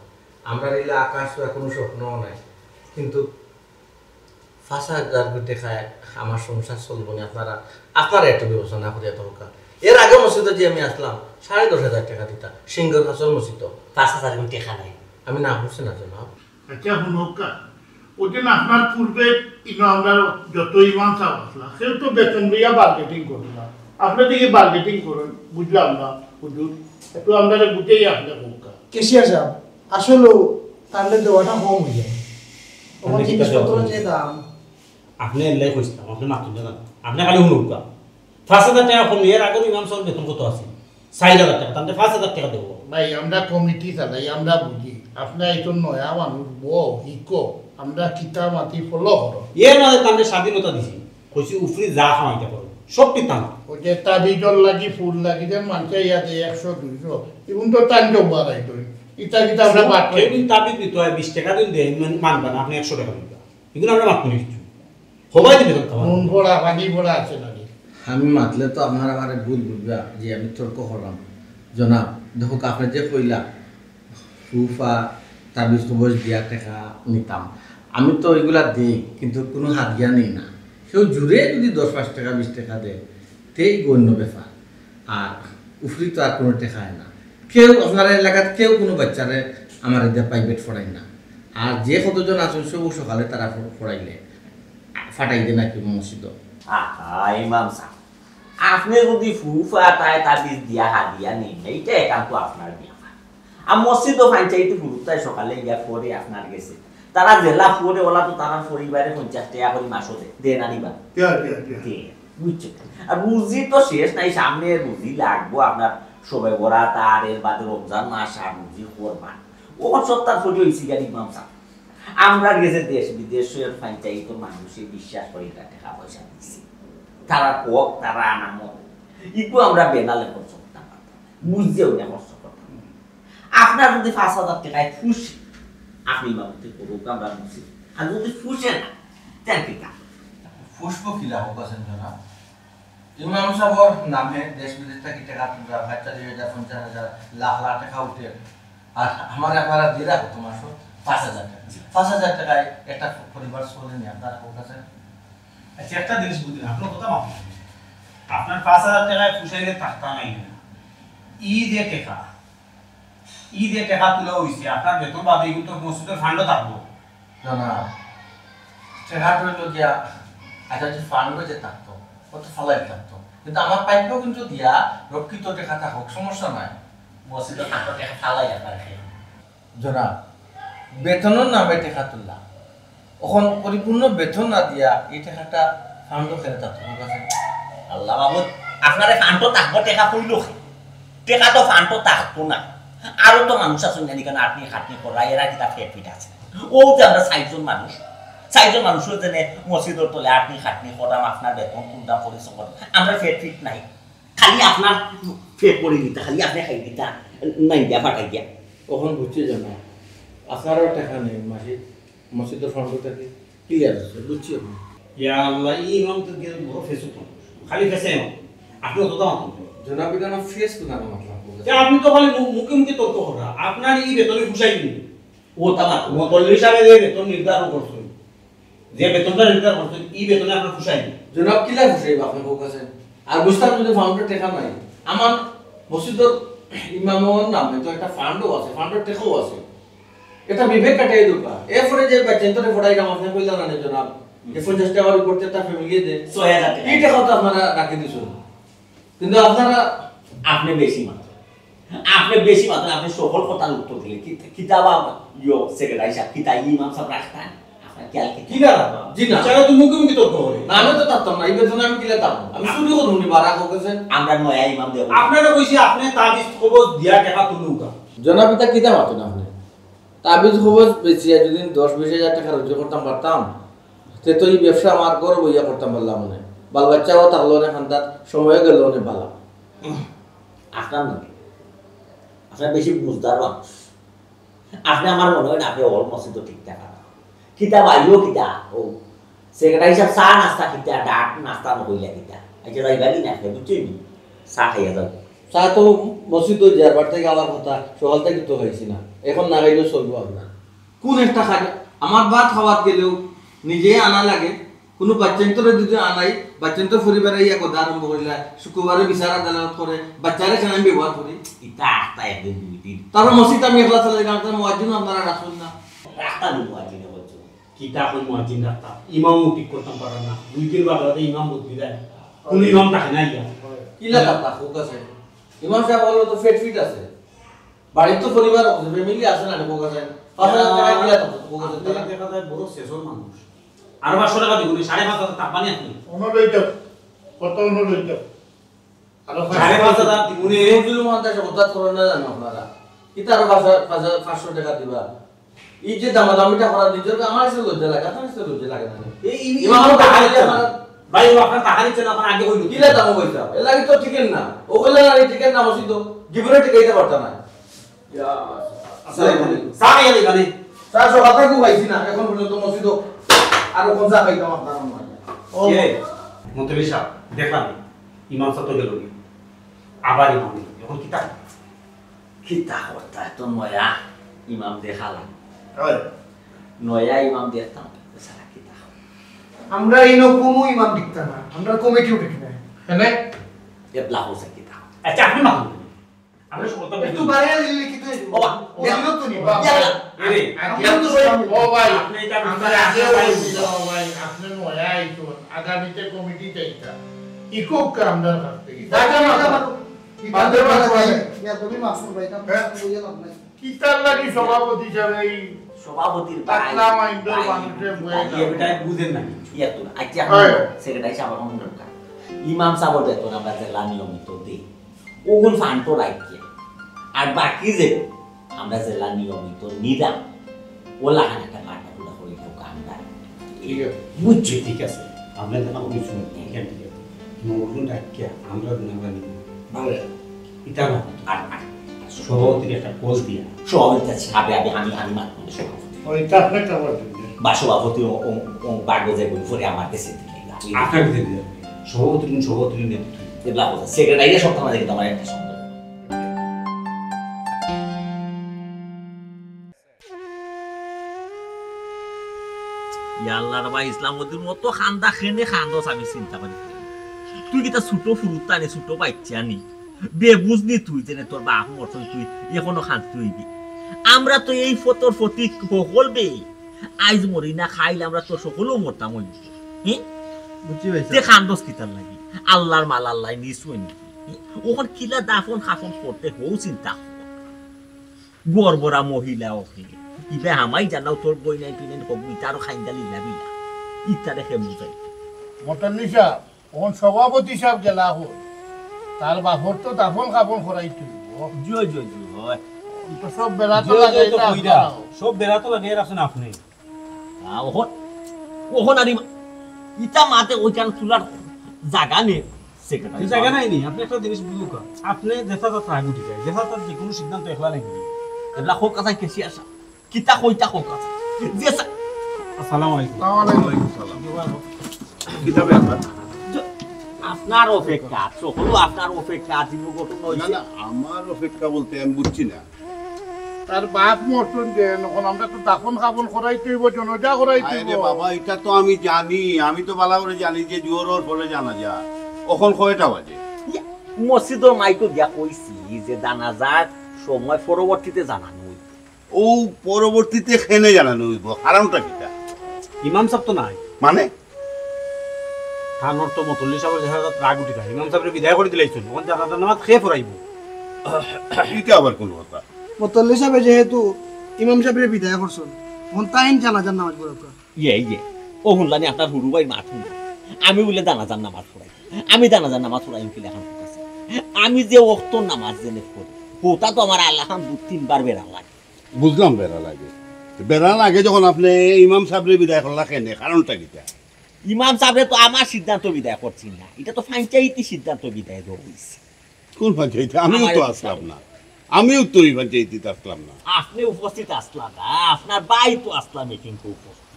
আমরা নিলে আকাশ তো এখনো স্বপ্নও নাই, কিন্তু পাঁচ হাজার করে টেকায় আমার সংসার চলবো না। আপনারা, আপনারা একটু বিবেচনা করিয়া দরকার। এর আগে মসজিদে যে আমি আসলাম, সাড়ে দশ হাজার টেকা দিতা, সিংহের কাছর মসজিদ। পাঁচ হাজার করে টেকা নাই। আমি না করছি না, জনাব। আচ্ছা, হুনউক্কা, ওই দিন আপনার পূর্বে ইনো আমরা যত ইমাম সাহেব আসলা, কেউ তো বেতন লইয়া বার্গেটিং করলা। আপনি দেখি বার্গেটিং করেন, বুঝলাম না, হুজুর। একটু আমরা বুঝেই আপনি হোক। ক্যাশিয়ার সাহেব, আসলেও তাহলে দেওয়াটা কম হয়ে যায়। তখন জিনিসপত্র যে দাম। আপনে এলাই কইছলাম, আপনে মাতুন না। আপনে খালি হুনুকা। পাঁচ হাজার টেকা কম, এর আগে ইমাম সাবর বেতন কত আছিল? চাইর হাজার টেকা, তানরে পাঁচ হাজার টেকা দেবো। ভাই, আমরা কমিটি চালাই, আমরা বুঝি। আপনে একজন নয়া মানুষ, বউ, হিকো, আমরা কিতা মাতি ফলো করো। এর মাঝে তানরে স্বাধীনতা দিছি, কইছি, "উফরি যা খাওয়াইতে পারো, সবটি তান।" ওই যে তাবিজর লাগি, ফুল লাগি, যে মানষে ইয়া দেয় একশো, দুইশো, এখন তো তান জব্বার আইতো। ইতা কিতা আমরা বাদ পাই? কেউ দিন তাবিজ নিতে হয়, বিশ টেকা দিন দেয়, মান-, মানবা না, আপনে একশো টেকা দিবা। এগুলো আমরা মাত করি কিছু। হবাই দিবে তো খাওয়া। নুন পড়া, পানি পড়া আছে নাকি? আমি মাতলে তো আপনারা আমারে ভুল বুঝবা যে আমি তর্ক করলাম। জনাব, দেখুক, আপনে যে কইলা, ফুফা, তাবিজ কবজ দিয়া টেকা নিতাম, আমি তো এগুলা দেই, কিন্তু কোনো হাদিয়া নেই না। কেউ জুড়ে যদি দশ পাঁচ টেকা, বিশ টেকা দেয়, তেই গণ্য ব্যাপার। আর উফরি তো আর কোনো টেকা হয় না। কেউ আপনার এলাকাত কেউ কোনো বাচ্চারে আমার এদিকে প্রাইভেট পড়ায় না। আর যে কতজন আছেন, সব সকালে তারা প-, পড়াইলে ফাটাই দে নাকি মসজিদ। আহা, ইমাম সাব, আপনে যদি ফুফা তাই তাবিজ দিয়া হাদিয়া নেন, এইটা একান্ত আপনার ব্যাপার। আর মসজিদও পঞ্চায়েতে ফুরুতায় সকালে গিয়া পড়ে আপনার গেছে। তারা জেলা পড়ে, ওলা তো তারা পরিবারে পঞ্চাশ টেকা করি মাসও দে, দে না নিবা? দিয়া, দিয়া, দিয়া। দে, বুঝছো? আর রুজি তো শেষ নাই, সামনে রুজি লাগবো আপনার, সবে বরাত আর এর বাদে রমজান মাস আর রুজি করবা। ও সপ্তাহ ছুটি হইছে গেল ইমাম সাব। আমরা গেছে দেশ বিদেশ পঞ্চায়েত মানুষে বিশ্বাস করে এটা টেকা পয়সা দিছে। তারা কক, তারা আনামত। ইগু আমরা বেনালে খরচ করতাম পারতাম। বুঝছেও না খরচ করতাম। আপনার যদি পাঁচ হাজার টেকায় খুশি, আপনি ইমামতি করুক, আমরা বুঝি। আর যদি খুশি না, তেন কিতা? খুশবো কিলা হোক আছেন জনাব? ইমাম সাবর নামে দেশ বিদেশ থাকি টেকা তুলরা, বাচ্চা দুই হাজার, পঞ্চাশ হাজার, লাখ লাখ টেকা উঠে। আর আমার আপনারা দিরা কত মাসো? পাঁচ হাজার টেকা। জি। পাঁচ হাজার টেকায় একটা পরিবার চলে নি আপনারা হোক আছেন? আচ্ছা, একটা জিনিস বুঝলেন, আপনার কথা মাফ। আপনার পাঁচ হাজার টেকায় পুষাইলে থাকতা নাই না। ই যে টেকা, ই যে টেকা তুলা হইছে, আপনার বেতন বাদে এগুলো তো মসজিদর ফান্ডও থাকবো। না, না, টেকা তো হইলো গিয়া, আচ্ছা, যে ফান্ডও যে থাকতো, ও তো ফালাই থাকতো। কিন্তু আমার প্রাপ্য কিন্তু দিয়া রক্ষিত টেকা থাকুক, সমস্যা নাই। মসজিদর ফান্ডও টেকা ফালাই আপনার খেয়ে। জনাব, বেতনর নামে টেকা তুললা। অখন পরিপূর্ণ বেতন না দিয়া এই টেকাটা ফান্ডও খেলে তার তোমার কাছে। আল্লাহ মাবুদ, আপনারে ফান্ডও থাকবো, টেকা কইলো খে? টেকা তো ফান্ডও থাকতো না। আরো তো মানুষ আছেন জানি কেন, আপনি খাটনি করা, এরা কিতা ফেট ফিট আছে। ও যে আমরা চাইরজন মানুষ, চাইরজন মানুষের জন্য মসজিদর তলে আপনি খাটনি করাম, আপনার বেতন তুলতাম, পরিশ্রম করতাম, আমরা ফেট ফিট নাই। খালি আপনার পেট পড়ি দিতা, খালি আপনি খাই দিতা, নাই দিয়া ফাটাই দিয়া। অখন বুঝছি জনাব, আপনারও টেকা নেই, মাসিক মসজিদর ফান্ড থাকি ক্লিয়ার আছে, বুঝছি অখন। ইয়া আল্লাহ, ই ইমাম তো গেল বড় ফেস উঠো। খালি ফেসে ইমাম। আপনি অত দাম আপনি। জনাব, এটা আমার ফেস তো না, আমার তে আপনি তো খালি মু-, মুখে মুখে তর্ক করা। আপনার ই বেতনে পুষাই দিন। ও তা মাত্র। মতল্লি সাহেব যে বেতন নির্ধারণ করছেন, যে বেতনটা নির্ধারণ করছেন, ই বেতনে আপনার পুষাই দিন। জনাব, কিলা পুষাইব আপনার বউ কাছে? আর বুঝতাম যদি ফান্ডর টেকা নাই। আমার মসজিদর ইমামর নামে তো একটা ফান্ডও আছে, ফান্ডর টেকাও আছে। এটা বিবেক কাটাই দোকা। এরপরে যে বাচ্চা তোরে ফোটাই দাম আপনি কইলা না নি জনাব? যে পঞ্চাশ টেকার উপর একটা ফ্যামিলি দে। ছয় হাজার টেকা। এই টেকা তো আপনারা রাখি দিছেন। কিন্তু আপনারা আপনি বেশি মাত্র। আপনি বেশি মাত্র, আপনি সকল কথার উত্তর দিলে। কি-, কিতাব আম-, ইয়ো, সেক্রেটারি সাহেব, কিতা ইমাম সাহেব রাখতা? আপনার খেয়াল কি? কি না রাখবা? জি না। বিচারে তো মুখে মুখে তর্ক করে। না, আমি তো থাকতাম না। এই বেতনে আমি কিলা থাকবো? আমি চুরি করবো নি, বারা হোক আছে। আমরা নয়া ইমাম দেব। আপনারা কইছি, আপনি তাবিজ কবজ দিয়া টেকা তুলুকা। জনাব, ইতা কিতা মাতইন আপনি? তাবিজ কবজ বেচিয়া যদি দশ বিশ হাজার টেকা রোজগার করতাম পারতাম, তে তো এই ব্যবসা আমার ঘর বইয়া করতাম পারলাম অনে। বাল বাচ্চাও থাকলো অনে, খান্দাত সময়ও গেল অনে বালা। আপনার নামে। আপনার বেশি বুঝদার মানুষ। আপনি আমার মনে হয় না, আপনি অল মসজিদও ঠিকঠাক আছে। কিতা বাইও কিতা? ও, সেক্রেটারি সাহেব চা নাস্তা কিতা, ডাক নাস্তা না কইলা কিতা? আচ্ছা, যাইবা কি না আপনি, বুঝছেন নি? চা খাইয়া যাও। চা তো মসজিদও যার বাড়ি থেকে আমার কথা, সকাল থেকে তো খাইছি না। এখন না খাইলেও চলবো আপনার। কোন একটা খাই, আমার ভাত খাওয়াত গেলেও নিজে আনা লাগে। কোনো বাচ্চাইন্তরে যদি আনাই, বাচ্চাইন্তর পরিবারে ইয়া কথা আরম্ভ করিলা, শুক্রবারে বিচার আদালত করে, বাচ্চারে কেন আমি ব্যবহার করি? ইতা আখতা একদিন দুই দিন। তারপর মসজিদ আমি একলা চালাই, কারণ তার মুয়াজ্জিন আপনারা রাখুন না। রাখতা নি মুয়াজ্জিনে বলছো। কিতা কই মুয়াজ্জিন রাখতা? ইমামও ঠিক করতাম পারেন না। দুই দিন বাদে বাদে ইমাম বদলি যায়। কোনো ইমাম থাকে না ইয়া। কিলা কথা, হোক আছে। ইমাম সাহেব বললো তো ফেট ফিট আছে। বাড়িত তো পরিবার আছে, ফ্যামিলি আছে না রে, কোকা যায়। পাঁচ হাজার টেকা দিলা তো, কোকা যায়। আপনি দেখা যায় বড় সেসর মানুষ। আরো পাঁচশো টেকা দিবো নি, সাড়ে পাঁচ হাজার টাকা পানি আপনি। অনুরোধ, কত অনুরোধ? আরো সাড়ে পাঁচ হাজার দিবো নি। নজরুল মহান্তের সাথে কথা করেন না জানো আপনারা? কিতা আরো পাঁচ হাজার, পাঁচ হাজার, পাঁচশো টেকা দিবা? এই যে দামাদামিটা করা নিজের, আমার কাছে লজ্জা লাগে, আপনার কাছে লজ্জা লাগে না? এই ইনি ইমাম ইমাম তাহার তাহার ইচ্ছা না। ইচ্ছা না। ভাই, ও আপনার তাহার ইচ্ছা না, আপনার আগে কইলো। কিলা দাম পয়সা? এর লাগি তো টিকেন না। ও কইলে না, এই টিকেন না, মসজিদ তো। জীবনে টিকাইতে পারতা না। ইয়া, আসসালামু আলাইকুম। চা খাইয়া দিবা নি? চা সকাল থাকি খাইছি না, এখন পর্যন্ত মসজিদও আরো কোন চা খাইতাম আপনার মনে হয়? ও। এ, মন্ত্রী সাহেব, দেখলাম ইমাম সাহেব তো গেল নি। আবার ইমাম নেই। এখন কিতা? কিতা করতা, এত নয়া ইমাম দেখালাম। হয়। নয়া ইমাম দেখতাম, সারা কিতা? আমরা এই নকুমু ইমাম দেখতাম না, আমরা কমিটিও দেখি না। কেনে? এবলা হোসে কিতা? আচ্ছা, আপনি মাতুন। আমরা সব কথা একটু বলি। বাড়াইয়া দিলে কি তো হইব? বাবা, ও, ও, ও, ও, এরে, আপনি তো সবাই, ও ভাই, আপনি এটা আমরা বুঝতে আগে পারছেন। বলছি, ও ভাই, আপনি নয়া আইছুন, আগামীতে কমিটি চাইতা। ইকো কামদার কাছ থেকে। বাদ দেন, বাদ দেন, বাদ দেন। ইয়া, তুমি মাসুম ভাই, কাম হ্যাঁ? বইয়া লাভ নাই। কিতার লাগি সভাপতি সাহেব এই সভাপতির ভাই, পাতলা মাইন্ডর ভাই, মানুষের ভাই, বয়ে না। ইয়ে বেটায় বুঝেন না কিছু। ইয়া তো, আচ্ছা, হয়। সেক্রেটারি সাহেব, আমার দরকার। ইমাম সাহেবের বেতন আমরা জেলা নিয়মিত দেই। ওগুন ফান্ড তো রাখিয়া। আর বাকি যে আমরা জেলা নিয়মিত নিলাম, ওলা খান একটা কাটা পুরা করি হোক আমরা। ঠিক আছে। বুঝছি, ঠিক আছে। আমরা যেটা করি শুনি, ঠিক আছে, ঠিক আছে। কিন্তু ওগুন রাখিয়া আমরা গুণ আমরা নিব। ভালো। এটা না। আর, আর সভাপতির একটা কল দিয়া। সভাপতি আছে, আবে, আবে, আমি, আমি মাতমু সভাপতি। ওই তার একটা বলবেন। বা সভাপতি ও, ও, ও বাগো যে বই পরে আমার কাছে দিলে। আপনার কাছে দিলে। সভাপতি, সভাপতির নেতৃত্ব। এগুলা কথা। সেক্রেটারি সব থানা দেখে তোমার একটা সন্দেহ। ইয়া আল্লাহ রে ভাই, ইসলাম ওদের মতো খান্দা খেনে খান্দস আমি চিন্তা করি। তুই কিতা ছোট ফুরুতা নি, ছোট বাচ্চা নি? বেবুঝ নি তুই, যেনে তোর বাপ মরছইন তুই এখনো খান্দি তুই বি। আমরা তো এই ফতর ফতিক হকল বে। আইজ মরি না খাইল আমরা তো সকলেও মরতাম ওই। হ্যাঁ? বুঝছি ভাই তে সাহেব। খান্দস কিতার লাগি? আল্লাহর মাল আল্লাহ নিস ওই নি। ওখান কিলা দাফন খাফন করতে হউ চিন্তা। গড়বড়া মহিলা ওকে। ইবে হামাই জানাও তোর বই নাই, তুই নাই, কবু ইতারও খাইন্দা লিলা বিলা। ইতারে কে বুঝাই? মতান্নি সাহেব, অখন সভাপতি সাহেব গেলা হল। তার বাপর তো দাফন কাফন করাই তুই। জি, জি, জি, হয়। তো সব বেড়া তো জি, জি, লাগাই তো না কইরা। আপনারাও। সব বেড়া তো লাগাই রাখছেন আপনি। আ, ওখন, ওখন আর ইমা-, ইতা মাতে ওইখান তুলার জাগা নেই, সেক্রেটারি। এই জাগা নাই নি, আপনি একটা জিনিস বুঝুক। আপনি যেটা তার রাগ উঠি যায়, যেটা তার যে কোনো সিদ্ধান্ত একলা নেই। এবলা হোক কথা কেসি আসা। কিতা কইতা কও কথা। জি স্যার। আসসালামু আলাইকুম। ওয়ালাইকুম সালাম। কিতা ব্যাপার? জ-, আপনার অপেক্ষা, সকল আপনার অপেক্ষা, জীবন গঠন না, হইছে। না, আমার অপেক্ষা বলতে আমি বুঝছি না। তার বাপ মরছইন যে, এখন আমরা তো দাফন কাফন করাইতে হইব, জানাজা করাইতে আরে হইব। বাবা, এটা তো আমি জানি, আমি তো ভালা করে জানি যে জোহরর পরে জানাজা। এখন কয়টা বাজে? ইয়া, মসজিদর মাইকো গিয়া কইছি যে জানাজার সময় পরবর্তীতে জানানো হইব। ও পরবর্তীতে কেনে জানানো হইব, কারণটা কিতা? ইমাম সাহেব তো নাই। মানে? থানর তো মতল্লি সাহেবের যেটা রাগ উঠি যায়, ইমাম সাহেবরে বিদায় করি দিলাইছইন, অখন জানাজার নামাজ কে পড়াইব? এটা আবার কোন কথা? মতল্লি সাহেবে যেহেতু ইমাম সাহেবরে বিদায় করছইন, অখন তাইন জানাজার নামাজ পড়াউক্কা। ইয়ে, ইয়ে, ও হুনলানি আপনার হুরু ভাই মাত হুনলা। আমি বুলে জানাজার নামাজ পড়াই, আমি জানাজার নামাজ পড়াই উকিল এখন আছে। আমি যে ওয়াক্ত নামাজ জেনে পড়ি, ওটা তো আমার আল্লাহ খান দু তিনবার বেড়া লাগে। বুঝলাম বেড়া লাগে। বেড়া লাগে যখন আপনি ইমাম সাহেবরে বিদায় করলা কেনে? কারণটা কিতা? ইমাম সাহেবরে তো আমার সিদ্ধান্ত বিদায় করছি না, এটা তো পঞ্চায়েতি সিদ্ধান্ত বিদায় দেওয়া হইছে। কোন পঞ্চায়েতে? আমিও আমার তো একটা আসলাম না। আমিও তো এই পঞ্চায়েতে আসলাম না। আপনি উপস্থিত আসলা না, আপনার ভাই তো আসলা মিটিং উপস্থিত।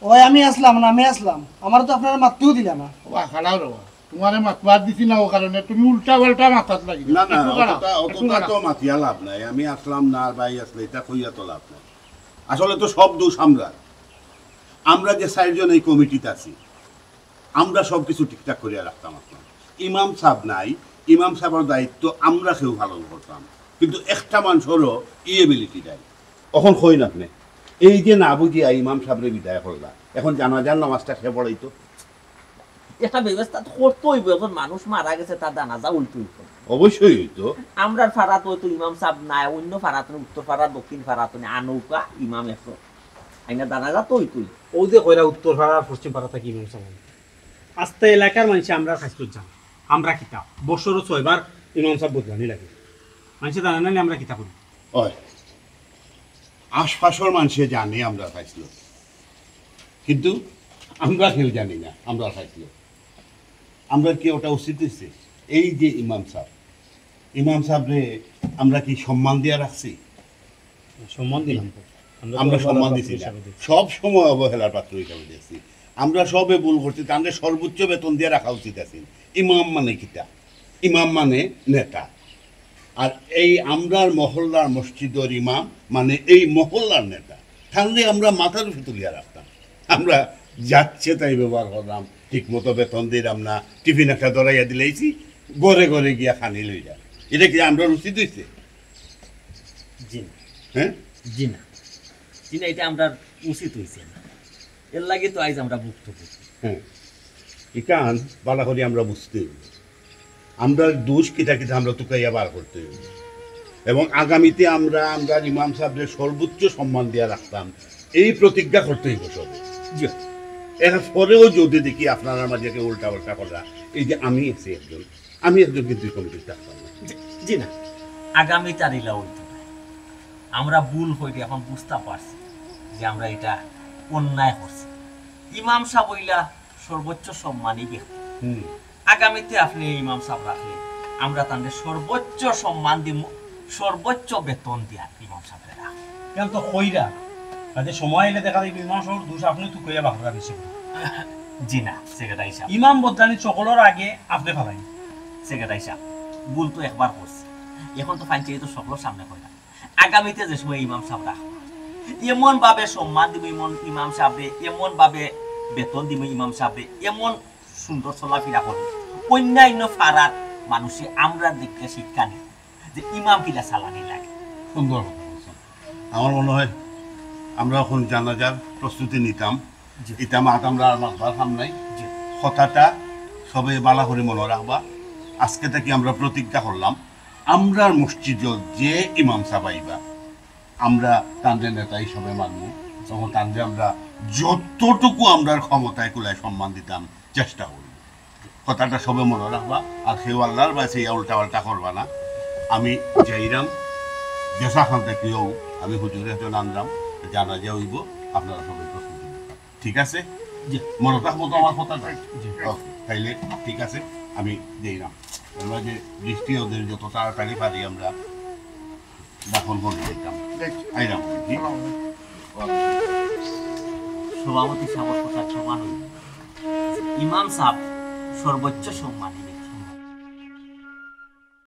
ওই আমি আসলাম না, আমি আসলাম। আমার তো আপনারা মাততেও দিলা না। বাবা, খাড়াও রে বাবা। তোমারে মাতবার দিছি না, ও কারণে তুমি উল্টা পাল্টা মাতাত লাগি। না, না, একটু খাড়াও, অতটা, একটু অতটা খাড়াও। তো মাতিয়া লাভ নাই। আমি আসলাম না, আর ভাই আসলে এটা কইয়া তো লাভ নাই। আসলে তো সব দোষ আমরা। আমরা যে চাইরজন এই কমিটিত আছি, আমরা সব কিছু ঠিকঠাক করিয়া রাখতাম আপনার। ইমাম সাহেব নাই, ইমাম সাহেবর দায়িত্ব আমরা কেউ পালন করতাম, কিন্তু একটা মানুষরও ই এবিলিটি নাই। অখন কইন আপনি, এই যে না বুঝিয়া ইমাম সাহেবরে বিদায় করলা, এখন জানাজার নামাজটা কে পড়াইতো? একটা ব্যবস্থা তো করতে হইব, এখন মানুষ মারা গেছে, তার জানাজা উল্টো হইব। অবশ্যই হইতো। আমরার ফাড়াত অইতো ইমাম সাব নাই, অইন্য ফাড়াত, উত্তর ফাড়া, দক্ষিণ ফাড়াত, আনৌকা ইমাম একজন। আইনা জানাজা তো অইতোই। অউ যে কইরা উত্তর ফাড়া আর পশ্চিম ফাড়া থাকি ইমাম সাব আনে। আস্তা এলাকার মানষে আমরার খাইছলত জানে। আমরা কিতা? বছরো ছয়বার ইমাম সাব বদলানি লাগে। মানষে জানে না নি আমরা কিতা করি? অয়। আশপাশর মানষে জানে আমরার খাইছলত। কিন্তু আমরা কেউ জানি না আমরার খাইছলত। আমরার কি ওটা উচিত অইছে? এই যে ইমাম সাব, ইমাম সাবরে আমরা কি সম্মান দিয়া রাখছি? সম্মান দিলাম তো। আমরা তো আমরা সম্মান অবহেলার দিছি পাত্র না। হিসাবে দেখছি। সব সময় অবহেলার পাত্র হিসাবে দেখছি। আমরা সবে ভুল করছি, তানরে সর্বোচ্চ বেতন দিয়া রাখা উচিত আছিল। ইমাম মানে কিতা? ইমাম মানে নেতা। আর এই আমরার মহল্লার মসজিদর ইমাম মানে এই মহল্লার নেতা। তানরে আমরা মাথার উপরে তুলিয়া রাখতাম। আমরা যাচ্ছে তাই ব্যবহার করলাম, ঠিক মতো বেতন দিলাম না, টিফিন একটা ধরাইয়া দিলাইছি, ঘরে ঘরে গিয়া খানি লইয়া। এটা কি আমরার উচিত অইছে? জি না। হ্যাঁ? জি না। জি না, এটা আমরার উচিত অইছে না। এর লাগি তো আইজ আমরা ভুক্তভোগী। হ্যাঁ। ইখান বালা করি আমরা বুঝতে অইবো। আমরার দোষ কিতা কিতা আমরা তুকাইয়া বার করতে অইবো। এবং আগামীতে আমরা, আমরার ইমাম সাবরে সর্বোচ্চ সম্মান দিয়া রাখতাম, এই প্রতিজ্ঞা করতে অইবো সবে। জি। এর পরেও যদি দেখি আপনারার মাঝে কেউ উল্টা পাল্টা কররা, এই যে আমি আছি একজন, আমি একজন কিন্তু এই কমিটির থাকতাম না। জি, জি না, আগামীতে আর ইলা অইতো না। আমরা ভুল করি, এখন বুঝতাম পারছি যে আমরা এটা অন্যায় করছি। ইমাম সাব অইলা সর্বোচ্চ সম্মানী ব্যক্তি। হুম। আগামীতে আপনে ইমাম সাব রাখলে আমরা তানরে সর্বোচ্চ সম্মান দিমু, সর্বোচ্চ বেতন দিয়া ইমাম সাবরে রাখমু। কেন তো কইরা, কাজে সময় আইলে দেখা যাইবো ইমাম সাবর দোষ আপনে তুকাইয়া বারইবা বেশি। জি না, সেক্রেটারি সাব। ইমাম বদলানি সকলর আগে আপনে ফালাই। সেক্রেটারি সাব, ভুল তো একবার করছি, এখন তো ফাইন চাই তো সকলর সামনে কইলাম। আগামীতে যে সময় ইমাম সাব রাখমু, এমন ভাবে সম্মান দিমু ইমন-, ইমাম সাবরে, এমন ভাবে বেতন দিমু ইমাম সাবরে, এমন সুন্দর চলাফিরা করমু, অন্যান্য ফাড়ার মানষে আমরার দেখে শিক্ষা নিবো যে ইমাম কিলা চালানি লাগে। সুন্দর কথা বলছেন। আমার মনে হয় আমরা এখন জানাজার প্রস্তুতি নিতাম। জি। ইতা মাত আমরা আর মাতবার কাম নাই। জি। কথাটা সবে বালা করি মনো রাখবা। আজকে থাকি আমরা প্রতিজ্ঞা করলাম, আমরার মসজিদো যে ইমাম সাব আইবা, আমরা তানরে নেতা হিসাবে মানমু এবং তানরে আমরা যতটুকু আমরার ক্ষমতায় কুলায় সম্মান দিতাম চেষ্টা করমু। কথাটা সবে মনো রাখবা, আর কেউ আল্লার বায় ইয়া উল্টা পাল্টা করবা না। আমি যাইরাম, যেছা খান থাকিও আমি হুজুরে একজন আনরাম, জানাজা অইবো, আপনারা সবে প্রস্তুতি নেন। ঠিক আছে? জি। মনো থাকবো তো আমার কথাটা? জি। ওকে, তাইলে ঠিক আছে, আমি যাইরাম। আমরা যে বৃষ্টি ওদের যত তাড়াতাড়ি পারি আমরা দাফন করে দিতাম। আইরাম, জি। সভাপতি সাবর কথা সমান অইল। ইমাম সাব সর্বোচ্চ সম্মানী।